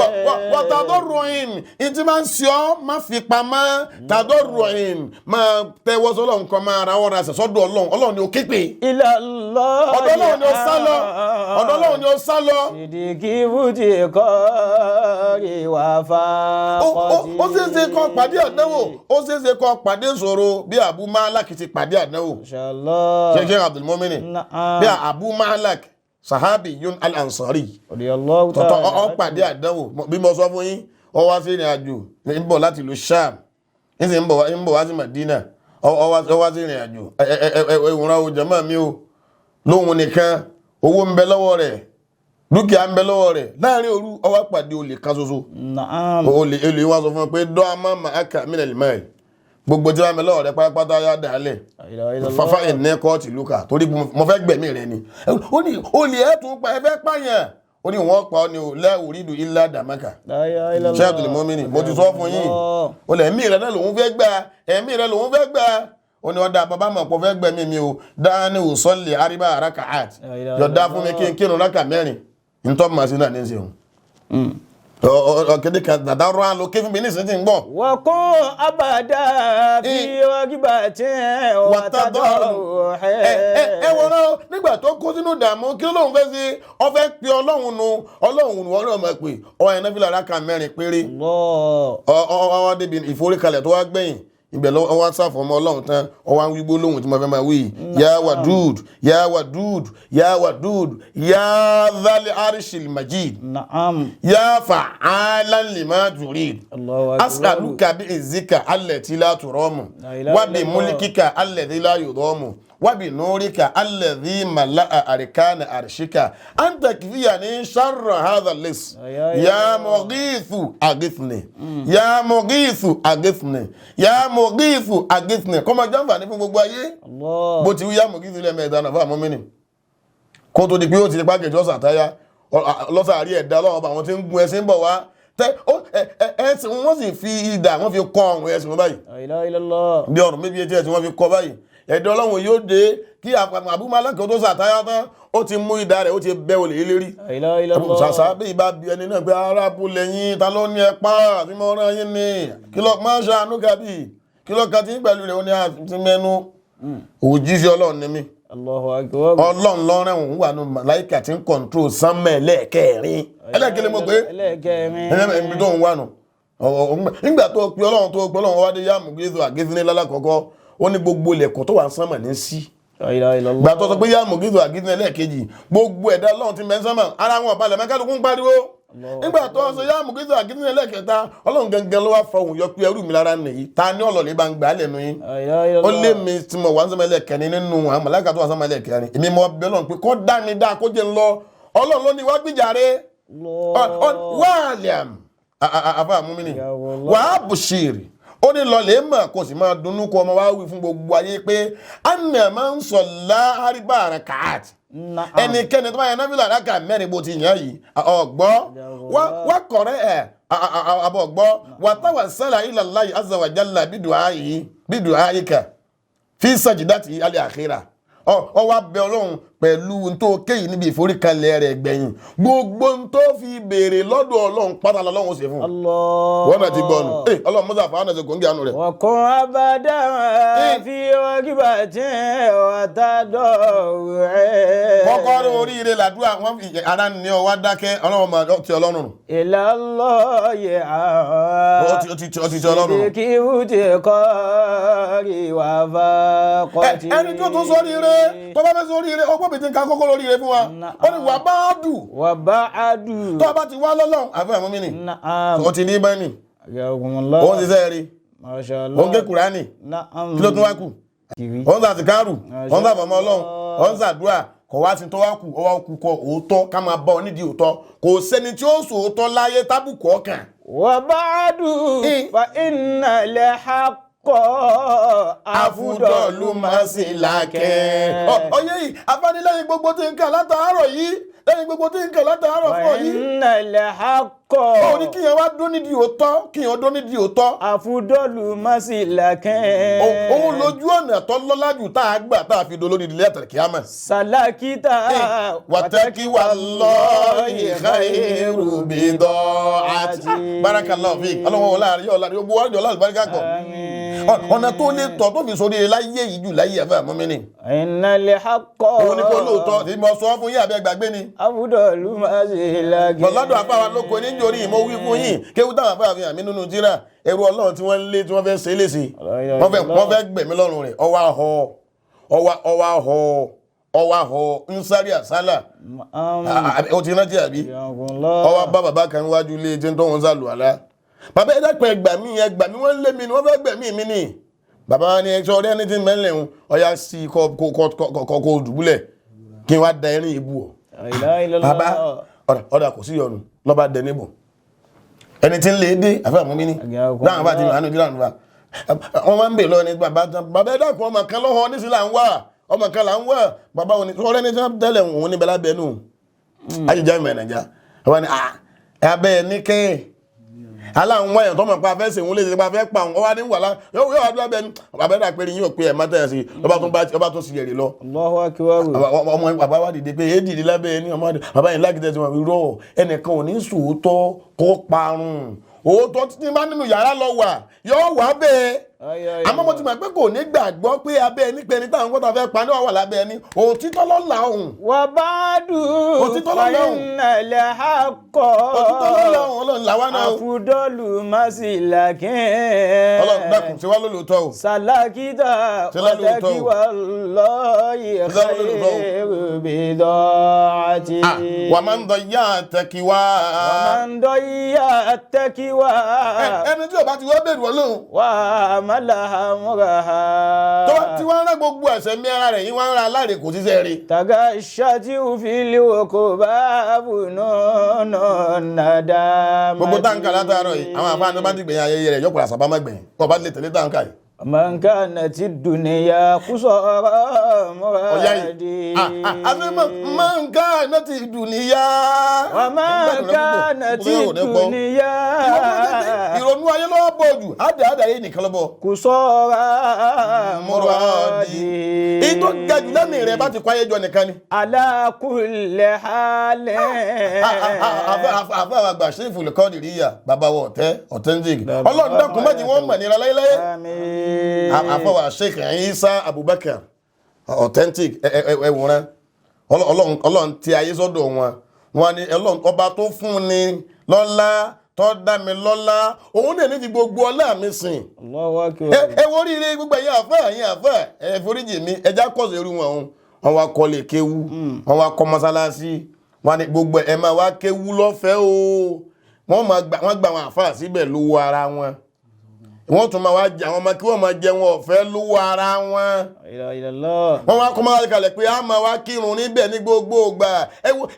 Wàtàdọ́rùn ìtí máa ń ṣe ọ́, má fi pamọ́. Tàdọ́rùn, máa tẹ́wọ́ sọ́lọ́run kan, máa ra ọ̀rọ̀ àṣẹ sọ́dọ̀ Ọlọ́run. Ọlọ́run ni ó ké pè. إلى الله. Ọ̀dọ̀ Ọlọ́run ni ó sá lọ, ọ̀dọ̀ Ọlọ́run ni ó sá lọ. صدق افتقار Ó وفاقة. ṣeé ṣe kó pàdé àdánwò, ó ṣeé ṣe kó pàdé ìṣòro bí Abu Malak ti pàdé àdánwò. ما شاء الله. Sheikh Abdul Mumini. Na'am. Bí Abu Malak sahabi yun al-Ansari رضي الله tọ̀tọ̀ تعالى. ọ pàdé àdánwò. Bí mo sọ fún yín, ó wá sí ìrìn àjò, ń bọ̀ láti ìlú Sham, ń sì ń bọ̀ wá sí Madina. Ó wá sí ìrìn àjò. Ẹ ẹ ẹ ìwòran o jàmáà mi o. Lóhun nìkan, owó ń bẹ lọ́wọ́ rẹ̀, dúkìá ń bẹ lọ́wọ́ rẹ̀. Láàrin òru, ó wá pàdé olè kan ṣoṣo. Na'am. Olè wá sọ fún un pé dọ́ àmọ́ màákà mílẹ̀ lìmọ́ gbogbo tí wọ́n mi lọ́wọ́ rẹ̀ pátápátá yá dàálẹ̀. La ilaha illallah. Fafa ìní kóòtù lùkà torí mo fẹ́ gbẹ̀mí rẹ ni. Ó ní olè ẹ̀ tún pa, ẹ fẹ́ pààyàn. Ó ní wọ́n pa ọ́ ni o, lẹ́wùrídù ilá dàmákà. La ilaha illallah. Ṣé Abdul Mumini, mo ti sọ fún yín, ó lẹ̀ ẹ̀mí rẹ náà lòun fẹ́ gbà, ẹ̀mí rẹ lòun fẹ́ gbà. Ó ní ọ̀dà bàbá mọ̀ pọ̀ fẹ́ gbẹ̀mí mi o, dání òsọ́lẹ̀ àríbá àràkà àt La ilaha yọ̀dá fún mi kí n kírun rákà 4, ntọ́ màá sí náà ní í ṣeun ọ̀kẹ́dẹ́ kan dàda rọ́ àlọ́ ké fún mi ní ìsìn tí ń gbọ́. وكن أبدا في رغبة وتضرع. Ẹ wọ́n náà, nígbà tó kó sínú ìdààmú, kí ló lóun fẹ́ ṣe? Ọ fẹ́ pe Ọlọ́run nu, Ọlọ́run nu, Ọlọ́run máa pè ọ ẹ̀ náà fi lára ka 4 péré. Allah. Ọ wá débi ìforíkalẹ̀ tó wá gbẹ̀yìn ibẹ̀ lọ, wá sàfọmọ Ọlọ́run tán, ọ wá ń wí gbólóhùn tí mo fẹ́ máa wí yìí: ya Wadud, ya Wadud, ya Wadud, ya Dhal Arshil Majid. Na'am. Ya fa'alan lima turid. Allahu akbar. As'aluka bi izzika allati la turamu, La ilaha wa bi illallah. mulkika alladhi la yudamu, wa bi nurika alladhi mala'a arkana arshika, an takfiyani sharra hadha al-lis. La ilaha Ya mughithu aghithni, ya mughithu aghithni, ya mughithu aghithni. Kó máa jàǹfààní fún gbogbo ayé. Allah. Bó ti wí ya mughithu lẹ́ẹ̀mẹ́ta náà fún àmọ́ mẹ́ni kó tó di pé ó ti di pákẹ́jì ọ̀sàtáyà lọ́sàárí ẹ̀dá ọlọ́run ọba, àwọn tí ń gun ẹṣin bọ̀ wá tẹ ó ẹ ẹ ẹṣin, wọ́n sì fi idà, wọ́n fi kọ́ ọrùn ẹṣin wọn báyìí. La ilaha illallah. Bí ọrùn méjì etí ẹṣin wọ́n fi kọ́ báyìí. Ẹ̀dá Ọlọ́run yóò dé kí àbúmọ́ tó sàtáyà tán, ó ti mú idà rẹ̀, ó ti bẹ́ olè lérí. La ilaha illallah. Sàṣà bí ibà bí ẹni náà pé arábùlẹ̀ yín, ta ló ní ẹ pa àti mọ́ ọ̀ràn yín ni, kí ló máa ṣàánú kàbí, kí ló ka ti ń pẹ̀lú rẹ̀? Ó ní àti mẹ́nu òjíṣẹ́ Ọlọ́run ni mí. Allahu akbar. Ọlọ́run lọ́rẹ́ òun wà nù màláìkà tí ń control sánmẹ̀ ẹlẹ́ẹ̀kẹrin, ẹlẹ́ẹ̀kẹrin mo pé. Ẹlẹ́ẹ̀kẹrin. Ẹlẹ́ẹ̀kẹrin tó ń wà nù nígbà tó pe Ọlọ́run, tó pe Ọlọ́run wá dé yàmù gíìsù àgísí lálákọ̀ọ́kọ́, ó ní gbogbo ilẹ̀kùn tó wà ń sánmà ní sí. La ilaha illallah. Gbà tó sọ pé yàmù gíìsù àgísí ẹlẹ́ẹ̀kejì, gbogbo ẹ̀dá Ọlọ́run ti mẹ́ sánmà, ara wọn balẹ̀, mẹ́kálukú ń pariwo. Nígbà tó sọ yàmù gíìsù àgísí ẹlẹ́ẹ̀kẹta, Ọlọ́run gangan ló wá fọhùn yọ pé ẹrú mi lára nìyí, ta ní ọlọ́ọ̀lẹ́ bá ń gbà á lẹ́nu yín? La ilaha illallah. Ó lé mi tí mo wà ń sọmọ ẹlẹ́kẹrin nínú àwọn màláíkà tó wà sọmọ ẹlẹ́kẹrin, èmi mo bẹ̀ Ọlọ́run pé kó dá mi dá, kó jẹ́ ń lọ. Ọlọ́run ló ní wá gbìjàre. Allah. Wàhálàm àfa àmúmínì. Ya Allah. Wàá bùṣìrì, ó ní lọlẹ́ mọ̀, kó sì máa dunnú, kó ọmọ wa wí fún gbogbo ayé pé anna máa ń sọ láàríbá rẹ̀ káàtì. Na'am. Ẹnikẹ́ni tó bá yan náfìlà rákà 4 bó ti yàn yìí, ọ̀gbọ́ wá kọ̀rẹ́ ẹ̀ àbọ̀ gbọ́ wà táwà sálà ila Allahi azza wa jalla bídùáyíkà fi sajidati alẹ́ àkhírà. Ọ wá bẹ Ọlọ́run pẹ̀lú n tó kéyìí níbi ìforíkalẹ̀ rẹ̀ gbẹ̀yìn, gbogbo n tó fi béèrè lọ́dọ̀ Ọlọ́run pátá lọ́lọ́run ó ṣe fún un. Allah. Wọ́n náà ti gbọ́ ọ̀nù ẹ Ọlọ́run mọ́sá fàánà ṣe kò ń gé àánú rẹ̀. وكن أبدا في رغبة وتضرع. Kọ́kọ́rọ́ oríire làdúrà wọn fi ara ní ọ wá dákẹ́, Ọlọ́run máa ti Ọlọ́run nù. إلى الله. Ó ti ti Ọlọ́run nù. بكفتقار وفاقة. Ẹni tó tún sórí ire, tó bá fẹ́ sórí ire, ọgbọ́n mi ti ń ka kọ́kọ́rọ́ oríire fún wa. Ó ní wà bá dù. وبعد. Tó bá ti wá lọ́lọ́run àfẹ́ àmú mi nì. نعم. Ó ti ní bẹ́ẹ̀ nì. حياكم الله. Ó ń ṣiṣẹ́ rí. ما شاء Ó ń الله. ké Kùránì. نعم. Kí ló tún wá kù? Ó ń sàtìkárù, ó ń sàfọ̀mọ́ Ọlọ́run, ó ń sàdúrà. Kò wá sí tó wá kù, ó wá kù kọ òótọ́, ká máa bá ọ nídìí òótọ́. Kò sẹ́ni tí ó sòótọ́ láyé tábùkù ọkàn. وبعد. إيه. فإن الحق Afúdọ̀lù máa sì làkẹ́. Ọyẹ́ yìí afánilẹ́yìn gbogbo tí ń kà látàárọ̀ yìí, lẹ́yìn gbogbo tí ń kà látàárọ̀ fún ọ yìí. فإن الحق Ó ní kíyàn wá dún nídìí òótọ́, kíyàn dún nídìí òótọ́. أفضل مسلك. Òun lójú ọ̀nà tó lọ́lá jù tá a gbà tá a fi dolórí ilé àtàkìyámà. سلكت. Wàtẹ́kí wà lọ́ọ̀yì khairu bidọ́àtì. Barakallahu fik. Ọlọ́wọ́ wọlé àríyọ̀ ọ̀la gbogbo wájú ọ̀la àlùbáríkà pọ̀. Ọ̀nà tó lè tọ̀ tó fi sórí láyé yìí jù láyé àfẹ́ àmọ́ mi ni. إن الحق Òun ni kó lóòótọ́ tí mo sọ fún yín, àbí ẹgbàgbé ni. أفضل مسلك. Lọ́dọ̀ àfáà wa lóko nítorí mo wí fún yín kéwú táwọn àfáà fi hàn mí nínú tírà, ẹrú Ọlọ́run tí wọ́n ń lé tí wọ́n fẹ́ ṣe é léṣe, wọ́n fẹ́ gbẹ̀mí lọ́rùn rẹ̀, ọwọ́ ahọ́ ọwọ́ ọwọ́ ahọ́ ọwọ́ ahọ́ ń sáré àsálà. Ó ti rántí àbí? حياكم الله. Ọwọ́ bá bàbá kan wájú ilé tí ń tó ń sàlù àlá. Bàbá, ẹ dákun, ẹ gbà mí, ẹ gbà mí, wọ́n lé mi ni, wọ́n fẹ́ gbẹ̀mí mi ni. Bàbá wa ni ẹjọ́ ọ̀rẹ́ ẹni tí ń mẹ́lẹ̀ ń ọya sí kọ́ kọ́ dùbúlẹ̀ kí n wá da ẹrin ìbú ọ. لا إله إلا الله. Bàbá ọ̀dà kò sí yọnu, lọ́ba dẹ níbò ẹni tí ń lè dé àfẹ́ àmú mi ní dáhùn bá ti rìn àánú ìdílé àná wọn máa ń bè lọ ní bàbá tán. Bàbá, ẹ dákun, ọmọ kan lọ́wọ́ nísìnyí là ń wá, ọmọ kan là ń wá. Bàbá òní ọ̀rẹ́ ní tí wọ́n tẹ́lẹ̀ òun níbẹ̀ lábẹ́ nù ayélujára ìmọ̀ ẹ̀nàjà wọn ni abẹ́ ẹ̀ ní kẹ́ aláwọn wáyàn tó mọ̀ pa afẹ́ sèwọ́n lè ṣe pa afẹ́ pa òun ọwá ní wàhálà yóò wá dúró abẹ́ ní bàbá ẹ̀dá pé yín ò pé ẹ̀ má tẹ̀yàn sí lọ́ba tún bá ọba tún sì yẹ̀rì lọ. Allahu akbar. Ọmọ bàbá wa dìde pé èyí dìde lábẹ́ ẹni ọmọ bàbá yìí lágídẹ́ tí wọ́n fi rọ̀ ẹnìkan ò ní sòótọ́ kó parun. Òótọ́ tí bá nínú yàrá lọ wà yóò wà bẹ́ẹ̀, àmọ́ mo ti mọ̀ pé kò ní gbàgbọ́ pé abẹ́ ẹni pé ẹni táwọn kọ́ta fẹ́ pa ní wà lábẹ́ ẹni. Òtítọ́ lọ́la òun. Wà ba'du. Òtítọ́ lọ́la òun. Fa innal haqqa. Òtítọ́ lọ́la òun. Ọlọ́run làwa náà o. Afdalu masilakin. Ọlọ́run dákun, ṣe wá lólùtọ́ o. Salakita. Ṣe wá lólùtọ́ o. Wataki wallahi Ṣe wá lólùtọ́ o. khairu bida'ati. Wà máa ń dọ̀ yá àtẹ̀kí wá. Wa man dayya at-taqwa. Ẹni tí ò bá ti wá bẹ̀rù Ọlọ́run. Wa amalaha muraha. Tó bá ti wá ń rán gbogbo ẹ̀ṣẹ̀ mi ara rẹ̀ yín wá ń ra aláre kò síṣẹ́ rí. Tagashati fil wukubabu nunu nadamati. Gbogbo táǹkà látàárọ̀ yìí, àwọn àfáà ní bá ti gbẹ̀yìn ayẹyẹ rẹ̀ yọkùnrin àṣàbá má gbẹ̀yìn kó bá lè tẹ̀lé táǹkà yìí. Man kanati dunya qusara Ọ̀yá yìí muradi. Àti máa ń ká iná ti dùn níyà. Wa ma kanati dunya Ìrònú ayé lọ́wọ́ bọ̀ jù, àdá yìí nìkan lọ́bọ̀. qusara Muradi. muradi. Èyí tó ga jù lẹ́mìí rẹ̀ bá ti kọ́ ayé jọ nìkan ni. Ala kulli halin. Àfẹ́ àwọn àgbà ṣe ìfòlùkọ́ nìríyà bàbá wọ ọ̀tẹ́ authentic. Ọlọ́run dákun má jẹ́ wọ́n mọ̀ nira láéláé. Àmín. Àfọwà Sheikh Isa Abubakar authentic ẹwòrán Ọlọ́run tí ayé sọ́dọ̀ wọn wọn ni Ọlọ́run ọba tó fún ni lọ́lá tó dá mi lọ́lá, òun náà ní fi gbogbo ọlá mi sìn. Allahu akbar. Ẹ wo oríire gbogbo ẹ̀yin àfẹ́, ẹ̀yin àfẹ́, ẹ foríjì mi, ẹja kọ̀sọ̀ irú wọn òun. Wọn wá kọ́lé kéwú, wọn wá kọ́ mọ́sálásí, wọn ni gbogbo ẹ máa wá kéwú lọ́fẹ̀ẹ́ o. Wọ́n máa gbà, wọ́n gba àwọn àfáà síbẹ̀ lówó ara wọn. Wọ́n tún máa wá jẹ àwọn ọmọ kí wọ́n máa jẹun ọ̀fẹ́ lówó ara wọn. La ilaha illallah. Wọ́n wá kọ́ máa kalẹ̀ pé a máa wá kírun níbẹ̀ ní gbogbo ìgbà.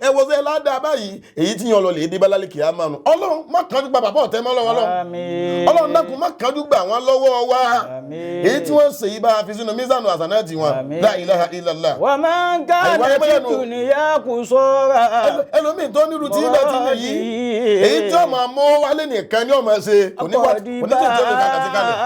Ẹ wo sẹ́ ládàá báyìí, èyí tí yan lọ lè dé bá lálẹ́ kìá máa nù. Ọlọ́run má kánjú gba bàbá ọ̀tẹ́ mọ́ lọ́wọ́ lọ́wọ́. Àmín. Ọlọ́run dákun, má kánjú gbà wọ́n lọ́wọ́ wa. Àmín. Èyí tí wọ́n ń ṣe yìí, bá a fi sínú mísànù àsànáàtì wọn. Àmín. La ilaha illallah. Wa man Àìwáyé kanat bóyá nù. dunya qusura. Ẹlòmíì tó nírú tí ibà ti nìyí, èyí tí ọmọ mú wálé nìkan ni ọmọ ṣe, kò ní wá, kò ní tí ì tí ó kàkà sí kalẹ̀.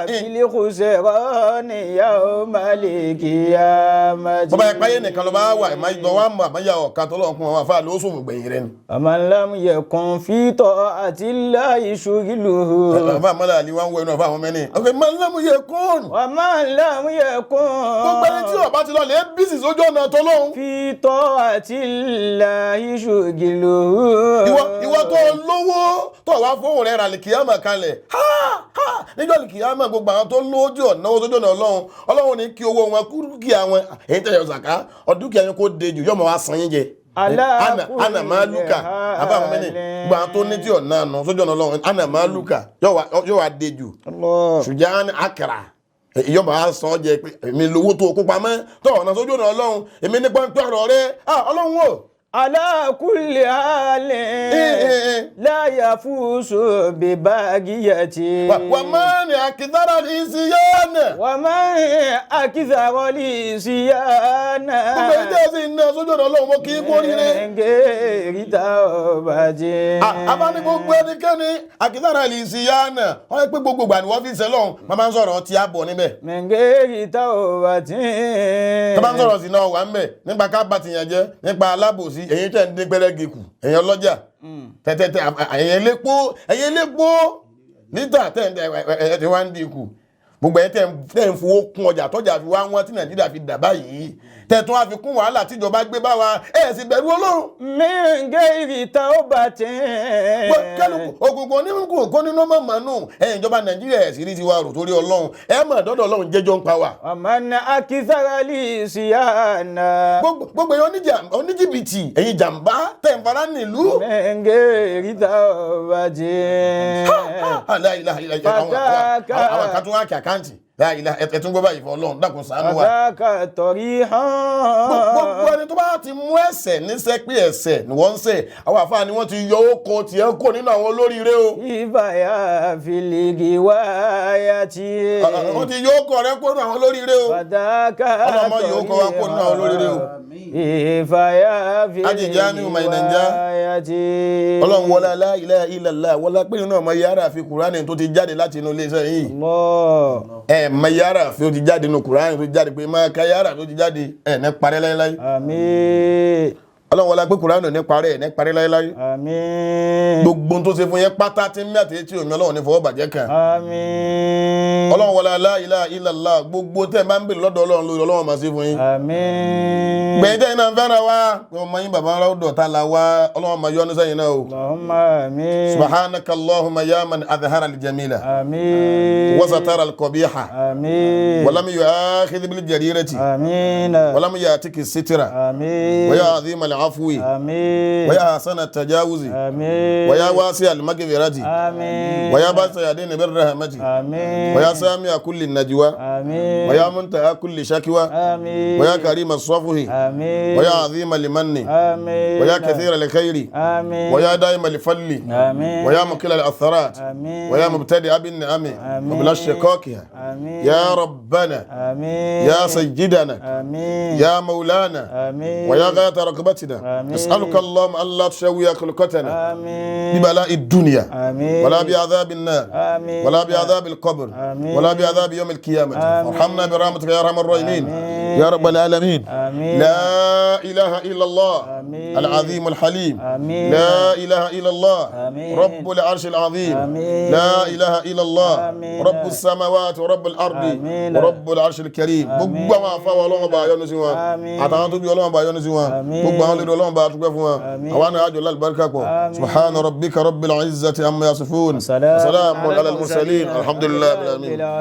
Bil khusrani yawmal qiyamati. Bọ́bá yẹn páyé nìkan ló bá wà, ìmọ̀ ìdán wa mọ̀ àmọ́ ìyá ọ̀ka tó lọ́wọ́ kún àwọn àfáà ló sòfò gbẹ̀yìn rẹ ni. Waman lam yakun fi ta'atillahi shughluhu. Àfáà mọ́lá àlè wa ń wọ inú àfáà àwọn mẹ́ni. Ọ̀pẹ máa ń lẹ́mu yẹ kóònù. Waman lam yakun Gbogbo ẹni tí ọba ti lọ lè bísí sójú ọ̀nà tọ́lọ́hún. fi ta'atillahi shughluhu. Ìwọ tó lówó tó wá fóun rẹ rà lìkìyàmà kalẹ̀, ha ha, níjọ́ lìkìyàmà, gbogbo àwọn tó lówó tí ọ̀nà owó sójú ọ̀nà Ọlọ́run, Ọlọ́run ní kí owó wọn kú, dúkìá wọn, èyí tẹ̀yọ̀ zàká ọdúkìá yẹn kó de jù, yọmọ wa san yín jẹ. Ala Ana máa lùkà àbá àwọn mẹ́ni, gbogbo àwọn tó ní tí ọ̀nà àná sójú ọ̀nà Ọlọ́run, ana máa lùkà yóò wá de jù. Allah. Ṣùgbọ́n akara ìyọba á sọ ọ́ jẹ pé èmi lówó tó kó pamọ́ tó ọ̀nà sójú ọ̀nà Ọlọ́run, èmi ní pọ́ńpẹ́ ọ̀rọ̀ rẹ. Ah, Ọlọ́run o. Ala kulli halin la yafuzu bi bagiyati. Wà máa ní àkìdára ní ìsìyáná. Wa man akthara li siyana. Gbogbo ẹni tẹ́ ẹ sì ń ná sójú ọ̀nà Ọlọ́run, mo kì í kú oríire. Ngeri tawbati. Àbá ní gbogbo ẹnikẹ́ni àkìdára ní ìsìyáná, wọ́n yẹ pé gbogbo ìgbà ni wọ́n fi ń sẹ́lọ̀n, máa ń sọ̀rọ̀ ọtí àbọ̀ níbẹ̀. Ngeri tawbati. Tó bá ń sọ̀rọ̀ sí náà wà ń bẹ̀ nípa ká bá tìyàn jẹ́, nípa alábòsí, ẹ̀yin tẹ̀ ń dín pẹ́rẹ́gì kù, ẹ̀yin ọlọ́jà tẹ́tẹ́tẹ́, ẹ̀yin elépo lítà tẹ̀ ń ẹ̀ tí wá ń dín kù, gbogbo ẹ̀yin tẹ̀ ń fowó kún ọjà tọ́jà fi wá wọ́n tí Nàìjíríà fi dà báyìí, tẹ̀ tún wá fi kún wàhálà tíjọba gbé bá wa, ẹ̀ sì bẹ̀rù Ọlọ́run. Ngeri tawbati. Kálukú ògùngùn onímùkù kó nínú mọ̀ mọ̀nù, ẹ̀yin ìjọba Nàìjíríà ẹ̀ sì rí tiwa rò torí Ọlọ́run, ẹ̀ mọ̀ dọ́dọ̀ Ọlọ́run jẹ́jọ́ ń pa wà. Wa man akthara li siyana. Gbogbo ẹ̀yin oníjìbìtì, ẹ̀yin jàǹbá tẹ̀ ń fara nílùú. Ngeri tawbati. La ilaha illallah. Àwọn kan tún wá kí àkáǹtì. La ilaha, ẹ̀tún gbọ́ báyìí fún Ọlọ́run, dákun ṣàánú wa. Fadaka tarihan. Gbogbo ẹni tó bá ti mú ẹ̀ṣẹ̀ níṣẹ́ pé ẹ̀ṣẹ̀ ni wọ́n ń ṣẹ̀, àwọn àfáà ni wọ́n ti yọ ókò tiẹ̀ kó nínú àwọn olóríire o. Ìbáyà filigi wáyàtì. Wọ́n ti yọ ókò rẹ kó nínú àwọn olóríire o. Fadaka Ọlọ́mọ yóò kọ́ wa kó nínú àwọn olóríire o. Ìfàyà Haji Jamiu filigi Mai Naija. wáyàtì. Ọlọ́run wọlá la ilaha illallah, wọlá pé nínú ọmọ yàrá fi Kùránì tó ti jáde láti inú iléeṣẹ́ yìí. Allah. Ẹ mọ yàrá fi ó ti jáde nínú Kùránì tó ti jáde pé máa ká yàrá tó ti jáde ẹ ní parẹ́ láéláé. Àmín. Ọlọ́run wọlá pé Kùránì ò ní parẹ́, ẹ ní parẹ́ láéláé. Àmín. Gbogbo ohun tó ṣe fún yẹn pátá tí ń mí àti etí omi, Ọlọ́run ní fọwọ́ bàjẹ́ kan. Àmín. Ọlọ́run wọlá la ilaha illallah, gbogbo tẹ́ ẹ bá ń bèrè lọ́dọ̀ Ọlọ́run lórí, Ọlọ́run máa ṣe fún yín. Àmín. Gbẹ̀yìn tẹ́yìn náà ń fẹ́ràn wa pé ọmọ yín bàbá ńlá ó dọ̀tá la wá, Ọlọ́run máa yọ́nú sẹ́yìn náà o. Allahumma àmín. Subhanaka Allahumma ya man adhara al-jamila Àmín. wa satara al-qabiha Àmín. wa lam yu'akhidh bil jarirati Àmín. wa lam ya'tiki sitra Àmín. wa ya azima al-afwi Àmín. wa ya hasana at-tajawuzi Àmín. wa ya wasi al-maghfirati Àmín. wa ya basa yadini bir-rahmati Àmín. wa ya sami'a kulli najwa Àmín. wa ya muntaha kulli shakwa Àmín. wa ya karima as-safhi Àmín. wa ya azima al-manni Àmín. wa ya kathira al-khairi Àmín. wa ya daima al-fadli Àmín. wa ya mukil al-atharat Àmín. wa ya mubtadi'a bin-ni'ami آمين. qabla shiqaqiha Àmín. ya rabbana Àmín. ya sayyidana Àmín. ya maulana Àmín. wa ya ghayata raqbatina آمين. nas'aluka allahumma alla tushawwiya khulqatana Àmín. ببلاء الدنيا آمين. ولا بعذاب النار آمين. ولا بعذاب القبر آمين. ولا بعذاب يوم القيامة. آمين. وارحمنا برحمتك يا أرحم الراحمين آمين. يا رب العالمين. آمين. لا إله إلا الله آمين. العظيم الحليم. آمين. لا إله إلا الله آمين. رب العرش العظيم. آمين. لا إله إلا الله آمين. رب السماوات ورب الأرض آمين. ورب العرش الكريم. آمين. Gbogbo àwọn afáwọ Ọlọ́run bá yọ́nú sí wọn, Àmín. àtàwọn tó bí Ọlọ́run bá yọ́nú sí wọn, Àmín. gbogbo àwọn olórí Ọlọ́run bá dúpẹ́ fún wọn. Àmín. Àwọn náà àjọ lálùbáríkà pọ̀. Àmín. Subhana rabbika rabbil izzati amma yasifun. Salamun salamun ala al-mursalin, alhamdulillahi rabbil alamin.